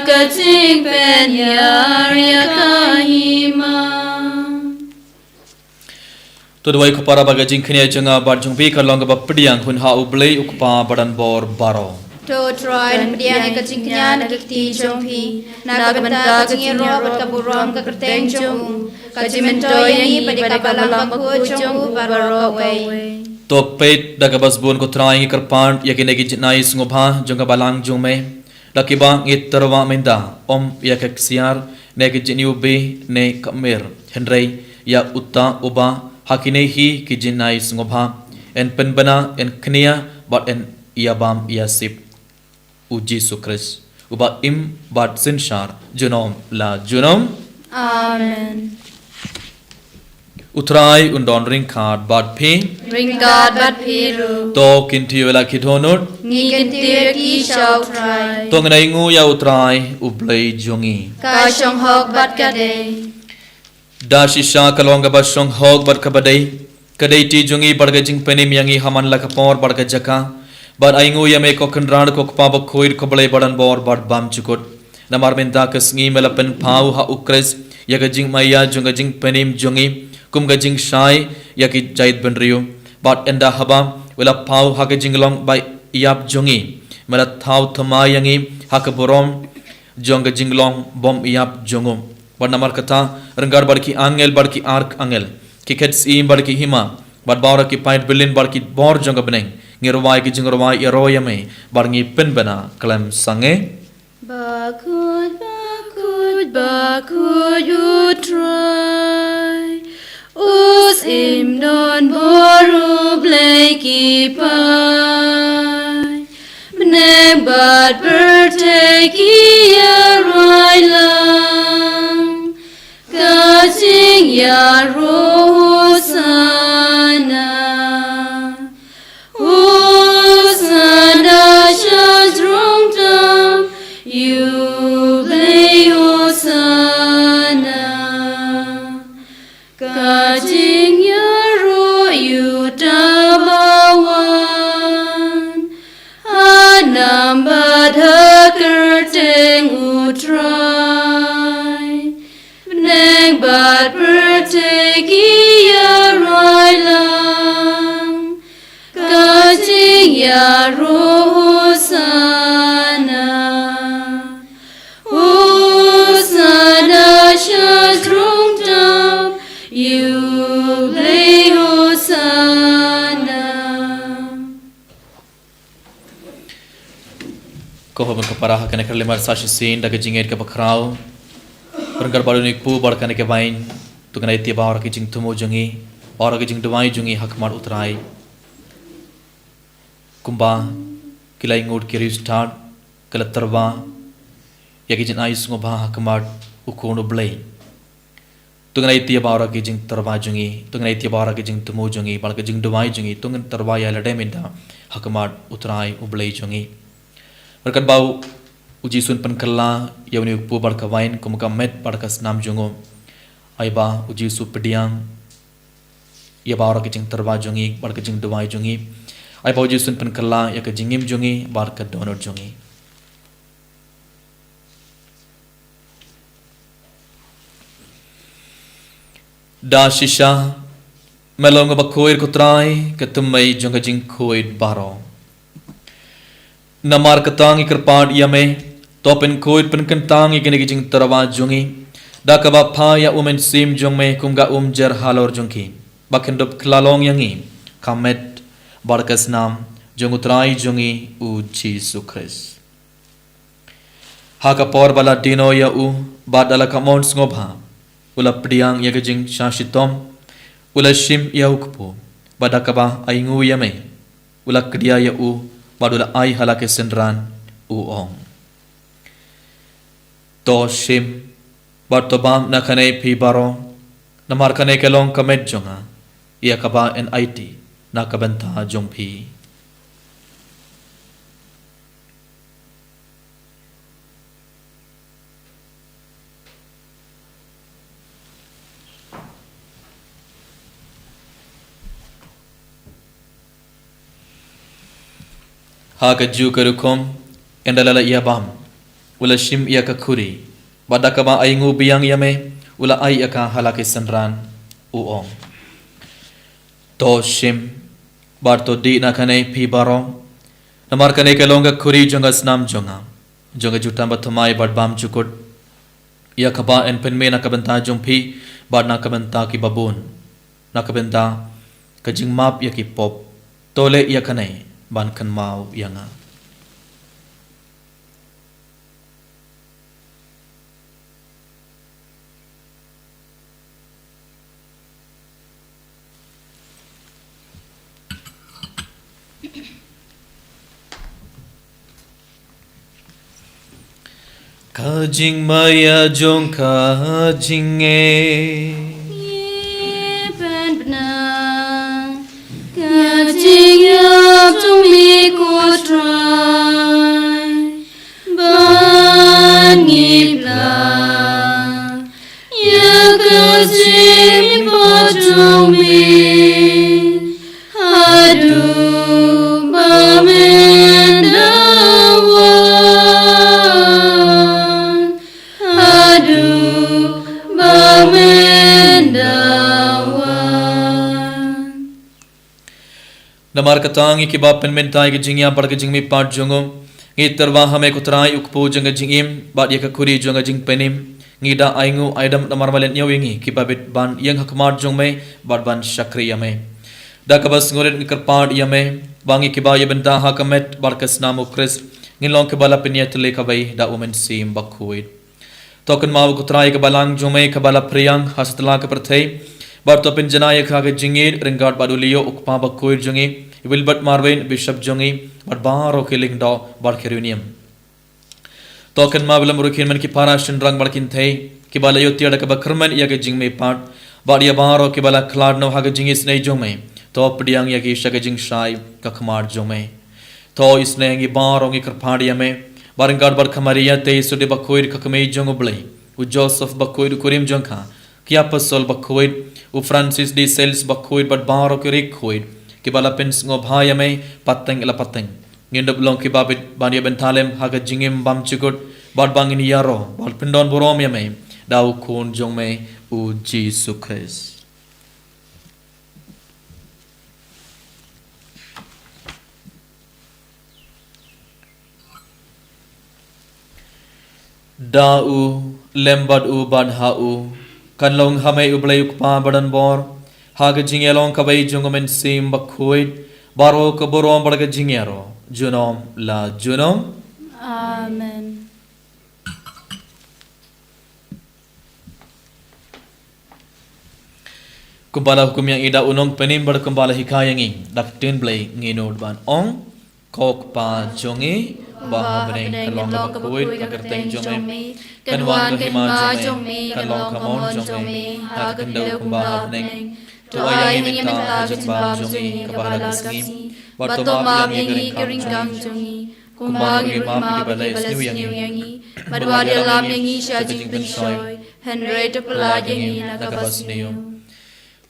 ka jingpynïar ïa ka hima. To duwai ko para ba ka jingkñia jong nga bad jong phi ka long kaba pdiang hun ha U Blei U Kpa badonbor baroh. To Trai, pdiang ïa ka jingkñia na ki kti jong phi na ka bynta ka jingïaroh bad ka burom ka kyrteng jong u, ka jingmyntoi ïa ngi bad ïa ka balang bakhuid jong u baroh kawei. To peit da kaba sbun ko Trai ngi kyrpad ïa kine ki jingai sngewbha jong ka balang jong me. Da kiba ngi tyrwa mynta, ym ïa ka ksiar ne ka jingïubi ne ka mir, hynrei ïa uta uba ha kine hi ki jingai sngewbha yn pynbna, yn kñia bad yn ïabam ïasip. U Jisu Khrist uba im bad synshar junom la junom. Amen. U Trai un don ryngkat bad phi. Ryngkat bad phi ruh. To kyntiew ïa la ki dohnud. Ngi kyntiew ïa ki sha U Trai. To ngin ainguh ïa U Trai U Blei jong ngi. Ka shong hok bad ka dei. Da shisha ka long kaba shong hok bad kaba dei. Ka dei ti jong ngi bad ka jingpynim ïa ngi ha man la ka por bad ka jaka. Bad ainguh ïa me ko Kynrad ko Kpa bakhuid ko Blei badonbor bad bymjukut. Namar mynta ka sngi me la pynpaw ha U Khrist ïa ka jingmaïa jong ka jingpynim jong ngi kum ka jingshai ïa ki jaitbynriew. Bad ynda haba u la paw ha ka jinglong ba ïap jong ngi, me la thaw thymmai ïa ngi ha ka burom jong ka jinglong bym ïap jong u. Bad namar kata, ryngkat bad ki angel bad ki arkangel, ki khet syiem bad ki hima, bad baroh ki paid byllien bad ki bor jong ka bneng, ngi rwai ki jingrwai ïaroh ïa me bad ngi pynbna khlem sangeh. Bakhuid, bakhuid, bakhuid U Trai. U Syiem donbor U Blei ki paid. Bneng bad pyrthei ki ïaroh lang. Ka jingïaroh Hosana. Hosana sha jrong tam, ïa U Blei Hosana. Ka jingïaroh ïa uta ba wan ha nam bad ha kyrteng U Trai. Bneng bad pyrthei ki ïaroh lang. Ka jingïaroh Hosana. Hosana sha jrong tam, ïa U Blei Hosana. Ko haba ka para ha kane ka limar sa shisien da ka jingngeit kaba khraw. Ryngkat bad une u kpu bad kane ka wain. To ngin ïa ïa baroh ki jingthmu jong ngi, baroh ki jingduwai jong ngi ha khmat U Trai. Kumba ki laingut ki riewstad ki la tyrwa ïa ki jingai sngewbha ha khmat U Khun U Blei. To ngin ïa ïa baroh ki jingtyrwa jong ngi, to ngin ïa ïa baroh ki jingthmu jong ngi, bad ki jingduwai jong ngi, to ngin tyrwa ïa lade mynta ha khmat U Trai U Blei jong ngi. Ryngkat ba U Jisu un pynkylla ïa une u kpu bad ka wain kum ka met bad ka snam jong u. Ai ba U Jisu pdiang ïa baroh ki jingtyrwa jong ngi bad ki jingduwai jong ngi. Ai ba U Jisu un pynkylla ïa ka jingim jong ngi bad ka dohnud jong ngi. Da shisha me long kaba khuid ko Trai, ka thymmei jong ka jingkhuid baroh. Namar kata ngi kyrpad ïa me, to pynkhuid pynkyntang ïa kine ki jingtyrwa jong ngi da kaba phah ïa U Mynsiem jong me kum ka umjer halor jong ki, ba kin dup khlailong ïa ngi ka met bad ka snam jong U Trai jong ngi U Jisu Khrist. Ha ka por ba la die noh ïa u bad da la kamon sngewbha, u la pdiang ïa ka jingshah shitom, u la shim ïa u kpu, bad da kaba ainguh ïa me, u la kdia ïa u bad u la ai ha la ki synran, u ong. To shim, bad to bam na kane phi baroh, namar kane ka long ka met jong nga, ïa kaba yn aiti na ka bynta jong phi. Ha kajuh ka rukom, ynda la la ïa bam, u la shim ïa ka khuri, bad da kaba ainguh biang ïa me, u la ai ïa ka ha la ki synran, u ong. To shim, bad to dih na kane phi baroh, namar kane ka long ka khuri jong ka snam jong nga, jong ka jutang bathymmai bad bymjukut, ïa kaba yn pynmih na ka bynta jong phi, bad na ka bynta kiba bun, na ka bynta ka jingmap ïa ki pop. To leh ïa kane ban kynmaw ïa nga. Ka jingmaïa jong ka jingngeit. Ngi pynbna ka jingïap jong me ko Trai, bad ngi bna ïa ka jingmihpat jong me, haduh ba men da wan, haduh ba men da wan. Namar kata ngi kiba pynmynta ïa ka jingïap bad ka jingmihpat jong u, ngi tyrwa ha me ko Trai u kpu jong ka jingim, bad ïa ka khuri jong ka jingpynim, ngi da ainguh aidam namar ba la leit ñiew ïa ngi kiba bit ban ïeng ha khmat jong me, bad ban shakri ïa me. Da kaba sngewrit ngi kyrpad ïa me, ba ngi kiba ïa bynta ha ka met bad ka snam u Khrist, ngin long kiba la pynïatylli kawei da u Mynsiem Bakhuid. To kynmaw ko Trai ka balang jong me kaba la phriang ha satlak ka pyrthei, bad to pynjanai ïa ka ha ka jingïeit ryngkat bad u Leo u kpa bakhuid jong ngi, i Wilbert Marwein bishop jong ngi, bad baroh ki lyngdoh bad ki riewniam. To kynmaw ba la ruh kin man ki para shynrang bad kynthei kiba la ïoh tiar da kaba kyrmen ïa ka jingmihpat, bad ïa baroh kiba la khlad noh ha ka jingisynei jong me, to pdiang ïa ki sha ka jingshai ka khmat jong me. To isynei ngi baroh ngi kyrpad ïa me, bad ryngkat bad ka Maria Theisotti bakhuid ka kmie jong u Blei, u Joseph bakhuid u kurim jong ka, ki apostol bakhuid, u Francis de Sales bakhuid bad baroh ki riewkhuid kiba la pynsngewbha ïa me pateng la pateng. Ngin dup long kiba bit ban ïa bynta lem ha ka jingim bymjukut, bad ba ngin ïaroh bad pyndonburom ïa me da u Khun jong me u Jisu Khrist. Da u, lem bad u, bad ha u, kan long ha me u Blei u Kpa badonbor, ha ka jingïalong kawei jong u Mynsiem Bakhuid, baroh ka burom bad ka jingïaroh junom la junom. Amen. Kumba la hukum ïa ngi da u Nongpynim bad kumba la hikai ïa ngi da ka ktien Blei, ngin nud ban ong: Ko Kpa jong ngi ba ha bneng, kan long kaba khuid ka kyrteng jong me, kan wan ka hima jong me, kan long ka mon jong me ha ka khyndew kumba ha bneng. To ai ïa ngi mynta ka jingbam jong ngi kaba ha la ka sngi, bad to map ïa ngi ka ryngkang jong ngi, kumba ngi ruh map ïa kiba la sniew ïa ngi, bad wat ïalam ïa ngi sha jingpynshoi, hynrei to pyllait ïa ngi na kaba sniew.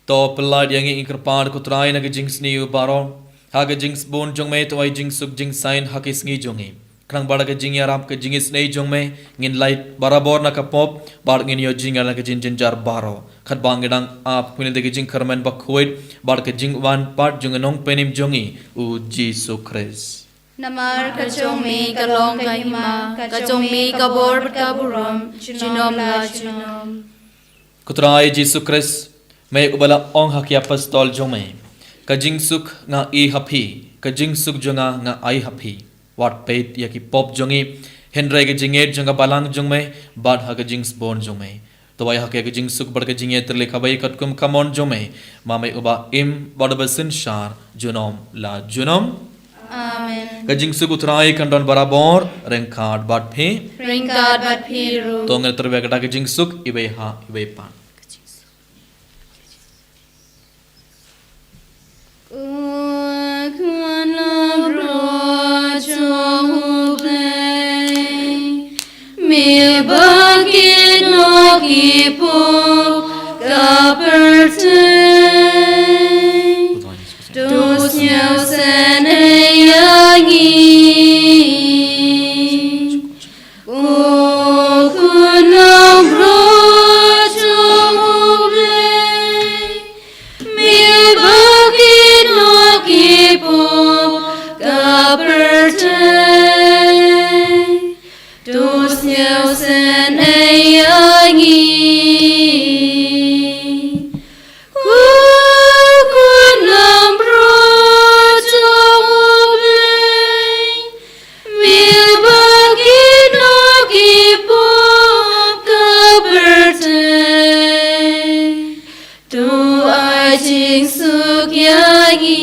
To pyllait ïa ngi, ngi kyrpad ko Trai, na ka jingsniew baroh, ha ka jingsbun jong me to ai jingsuk jingsaiñ ha ki sngi jong ngi, khnang ba da ka jingïarap ka jingisynei jong me ngin lait barabor na ka pop, bad ngin ïoh jingïarap na ka jingjynjar baroh, katba ngi dang ap ha khmih na ka jingkyrmen bakhuid bad ka jingwan pat jong u Nongpynim jong ngi u Jisu Khrist. Namar ka jong me ka long ka hima, ka jong me ka bor bad ka burom junom la junom. Ko Trai Jisu Khrist, me uba la ong ha ki apostol jong me: Ka jingsuk nga ai ha phi, ka jingsuk jong nga nga ai ha phi. Wat peit ïa ki pop jong ngi, hynrei ka jingngeit jong ka balang jong me, bad ha ka jingsbun jong me. To ai ha ki ka jingsuk bad ka jingïatylli kawei katkum ka mon jong me, ma me uba im bad uba synshar junom la junom. Amen. Ka jingsuk U Trai kan don barabor ryngkat bad phi. Ryngkat bad phi ruh. To ngin tyrwa da ka jingsuk iwei ha iwei pat. Ko khun langbrot jong U Blei, me ba kit noh ki pop ka pyrthei, to sngewsynei ïa ngi. Ko khun langbrot jong U Blei, me ba kit noh ki pop ka pyrthei, to sngewsynei ïa ngi. Ko khun langbrot jong U Blei, me ba kit noh ki pop ka pyrthei, to ai jingsuk ïa ngi.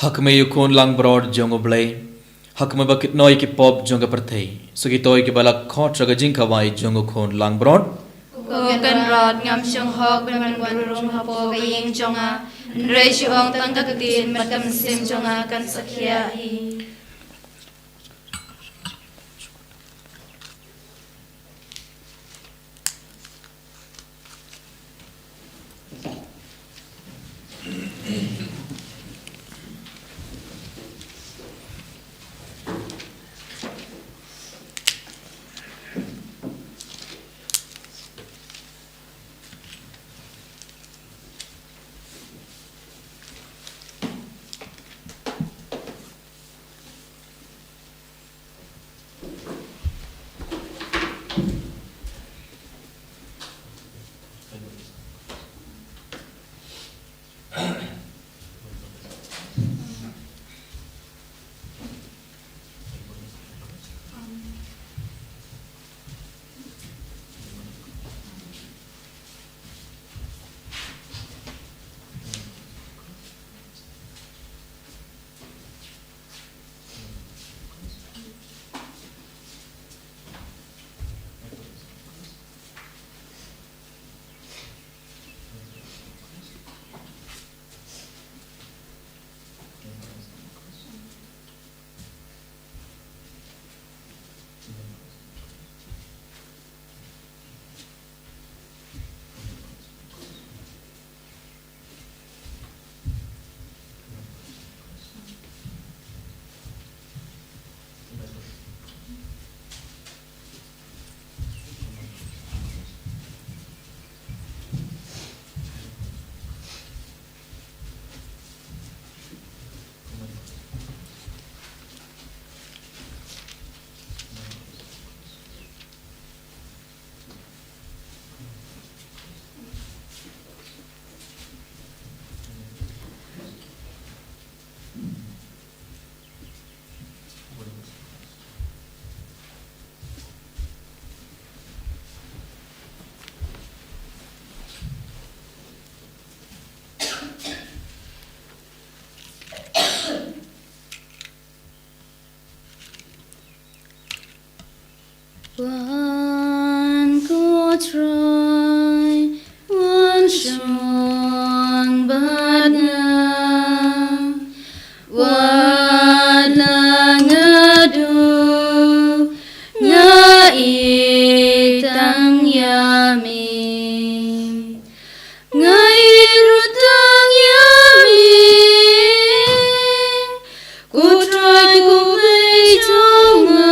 Ha kmie U Khun langbrot jong U Blei, ha kmie ba kit noh ïa ki pop jong ka pyrthei, sa kito kiba la khot sha ka jingkhawai jong U Khun langbrot. Ko Kynrad, ngam shong hok ban wan burom hapoh ka ïing jong nga, hynrei shu ong tang ka ktien bad ka mynsiem jong nga kan sa khia hi. Wan ko Trai, wan shong bad nga. Wat la nga duh, nga ïeit tang ïa me. Nga ïeit ruh tang ïa me, ko Trai ko Blei jong nga.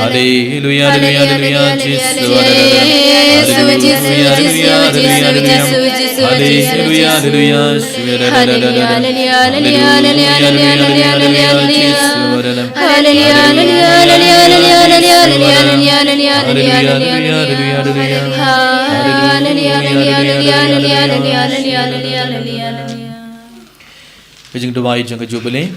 Haleluya, haleluya, haleluya, Jisu. Haleluya, haleluya, haleluya, Jisu. Haleluya, haleluya, Jisu. Haleluya, haleluya, haleluya, Jisu. Haleluya, haleluya, haleluya, haleluya, haleluya, Jisu. Haleluya, haleluya, haleluya, haleluya, haleluya, haleluya, Jisu. Haleluya, haleluya, haleluya, haleluya, haleluya, haleluya, haleluya. Ka jingduwai jong ka Jubili.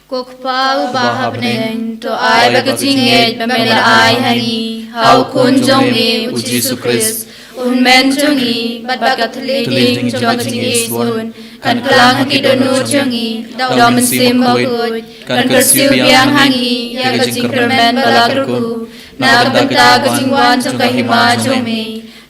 Ko Kpa uba ha bneng, to ai ba ka jingngeit ba me la ai ha ngi ha u Khun jong me u Jisu Khrist, un myn jong ngi, bad ba ka thylliej jong ka jingisynei kan kylla ha ki dohnud jong ngi da u Mynsiem Bakhuid, kan kyrsiew biang ha ngi ïa ka jingkyrmen ba la kyrkhu na ka bynta ka jingwan jong ka hima jong me.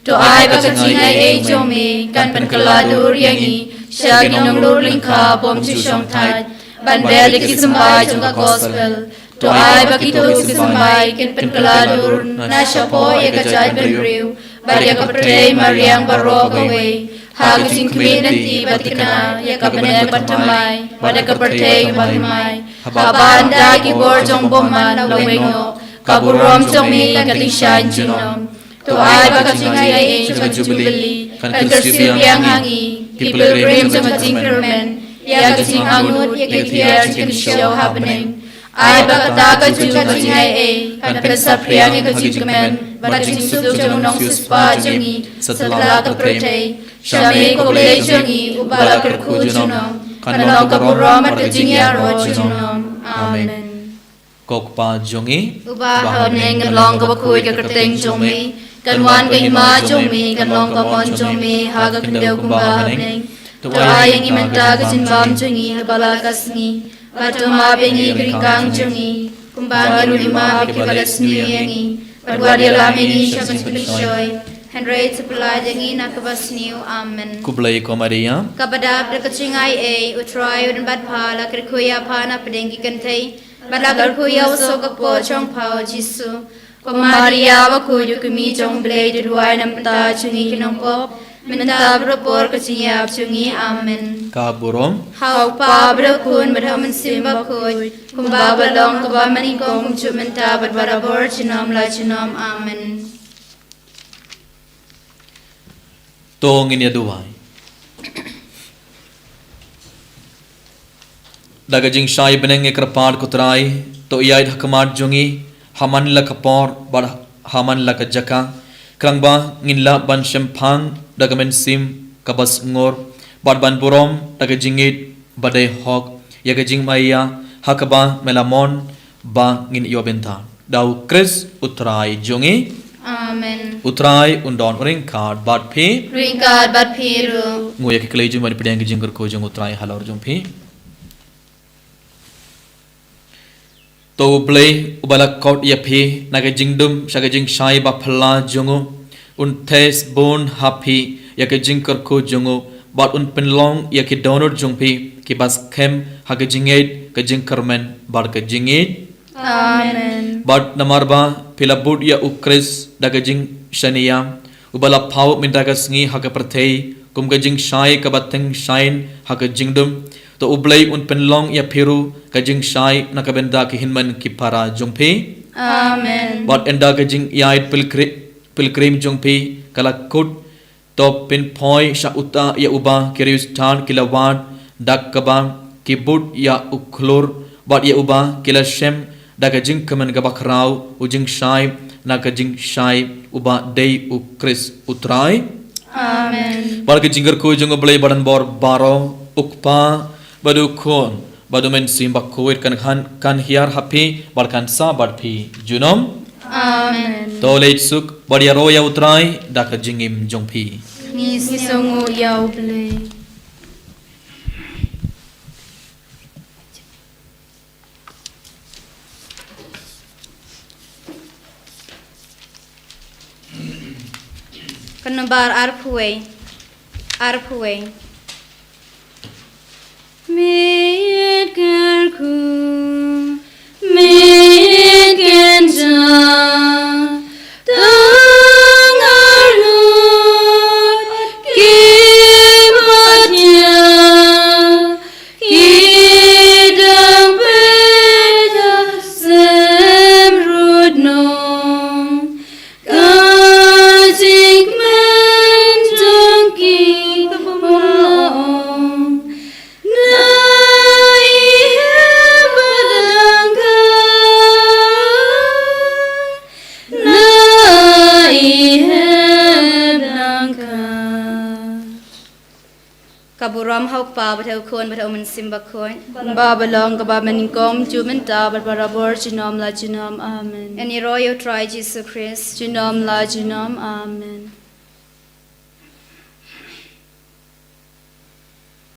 To ai ba ka jingaiei jong me kan pynkylla dur ïa ngi sha ki nonglor lyngkha bym ju shong thait ban beh ïa ki symbai jong ka gospel. To ai ba kito ki symbai kin pynkylla dur na shapoh ïa ka jaitbynriew bad ïa ka pyrthei mariang baroh kawei ha ka jingkhmih lynti bad thikna ïa ka bneng bathymmai bad ïa ka pyrthei bathymmai. Haba ynda ki bor jong bymman la weng noh, ka burom jong me kan dei shaiñ junom. To ai ba ka jingaiei jong ka Jubili kan kyrsiew biang ha ngi ki pilgrim jong ka jingkyrmen ïa ka jingangnud ïa ki tiar jong ka jingshisha ha bneng. Ai ba kata ka jingkynjat jingaiei kan pynsaphriang ïa ka jingkmen bad ka jingsuk jong u nongsiewspah jong ngi satlak ka pyrthei. Sha me ko Blei jong ngi uba la kyrkhu junom, kan long ka burom bad ka jingïaroh junom. Amen. Ko Kpa jong ngi uba ha bneng, kan long kaba khuid ka kyrteng jong me, kan wan ka hima jong me, kan long ka mon jong me ha ka khyndew kumba ha bneng. To ai ïa ngi mynta ka jingbam jong ngi ha kaba la ka sngi, bad to map ïa ngi ki jingkyrkhu jong ngi kumba ngi ruh ngi map ïa kiba la sniew ïa ngi, bad wat ïalam ïa ngi sha ka jingpynshoi, hynrei to pyllait ïa ngi na kaba sniew. Amen. Khublei ko Maria, kaba dap da ka jingaiei, U Trai u don bad pha, la kyrkhu ïa pha na pdeng ki kynthei, bad la kyrkhu ïa u soh ka kpoh jong pha, U Jisu. Ko Maria bakhuid, u kmie jong U Blei, to duwai namar kata jong ngi ki nongpop, mynta bad ha ka por ka jingïap jong ngi. Amen. Ka burom ha U Kpa bad ha U Khun bad ha U Mynsiem Bakhuid, kumba ba long, kaba mynnyngkong, kumjuh mynta bad barabor, junom la junom. Amen. To ngin ïa duwai. Da ka jingshai bneng ïa kyrpad ko Trai, to ïaid ha khmat jong ngi ha man la ka por bad ha man la ka jaka, khnang ba ngin lah ban shemphang da ka mynsiem kaba sngur bad ban burom da ka jingïeit ba dei hok ïa ka jingmaïa ha kaba me la mon ba ngin ïoh bynta. Da U Khrist U Trai jong ngi. Amen. U Trai un don ryngkat bad phi. Ryngkat bad phi ruh. Nguh ïa ki kylli jong phi, pdiang ki jingkyrkhu jong U Trai halor jong phi. To U Blei uba la kot ïa phi na ka jingdum sha ka jingshai ba phylla jong u, un theh bun ha phi ïa ka jingkyrkhu jong u, bad un pynlong ïa ki dohnud jong phi kiba skhem ha ka jingïeit, ka jingkyrmen bad ka jingïeit. Amen. Bad namar ba phi la bud ïa U Khrist da ka jingshaniah, uba la paw mynta ka sngi ha ka pyrthei kum ka jingshai kaba tyngshaiñ ha ka jingdum, to U Blei un pynlong ïa phi ruh ka jingshai na ka bynta ki hynmen ki para jong phi. Amen. Bad ynda ka jingïaid pilkri-, pilgrim jong phi ka la kut, to pynphai sha uta ïa uba ki riewstad ki la wad da kaba ki bud ïa u khlur, bad ïa uba ki la shem da ka jingkmen kaba khraw u jingshai na ka jingshai, uba dei U Khrist U Trai. Amen. Bad ka jingkyrkhu jong U Blei ba don bor baroh, U Kpa bad U Khun bad U Mynsiem Bakhuid kan, kan, kan hiar ha phi bad kan sah bad phi junom. Amen. To leit suk bad ïaroh ïa U Trai da ka jingim jong phi. Ngi sngewnguh ïa U Blei. Ka nombar arphew wei. Arphew wei. Meit kyrkhu, meit kynjah, tang arngut ki ba nia, ki dang peit ha sem rut nong. Ka jingkmen jong ki ka bym lah ong. Na i hep dang ka, na i hep dang ka. Ka burom ha U Kpa bad ha U Khun bad ha U Mynsiem Bakhuid. Ba ba long kaba mynnyngkong, kumjuh mynta bad barabor, junom la junom. Amen. Ngin ïaroh ïa U Trai Jisu Khrist. Junom la junom. Amen.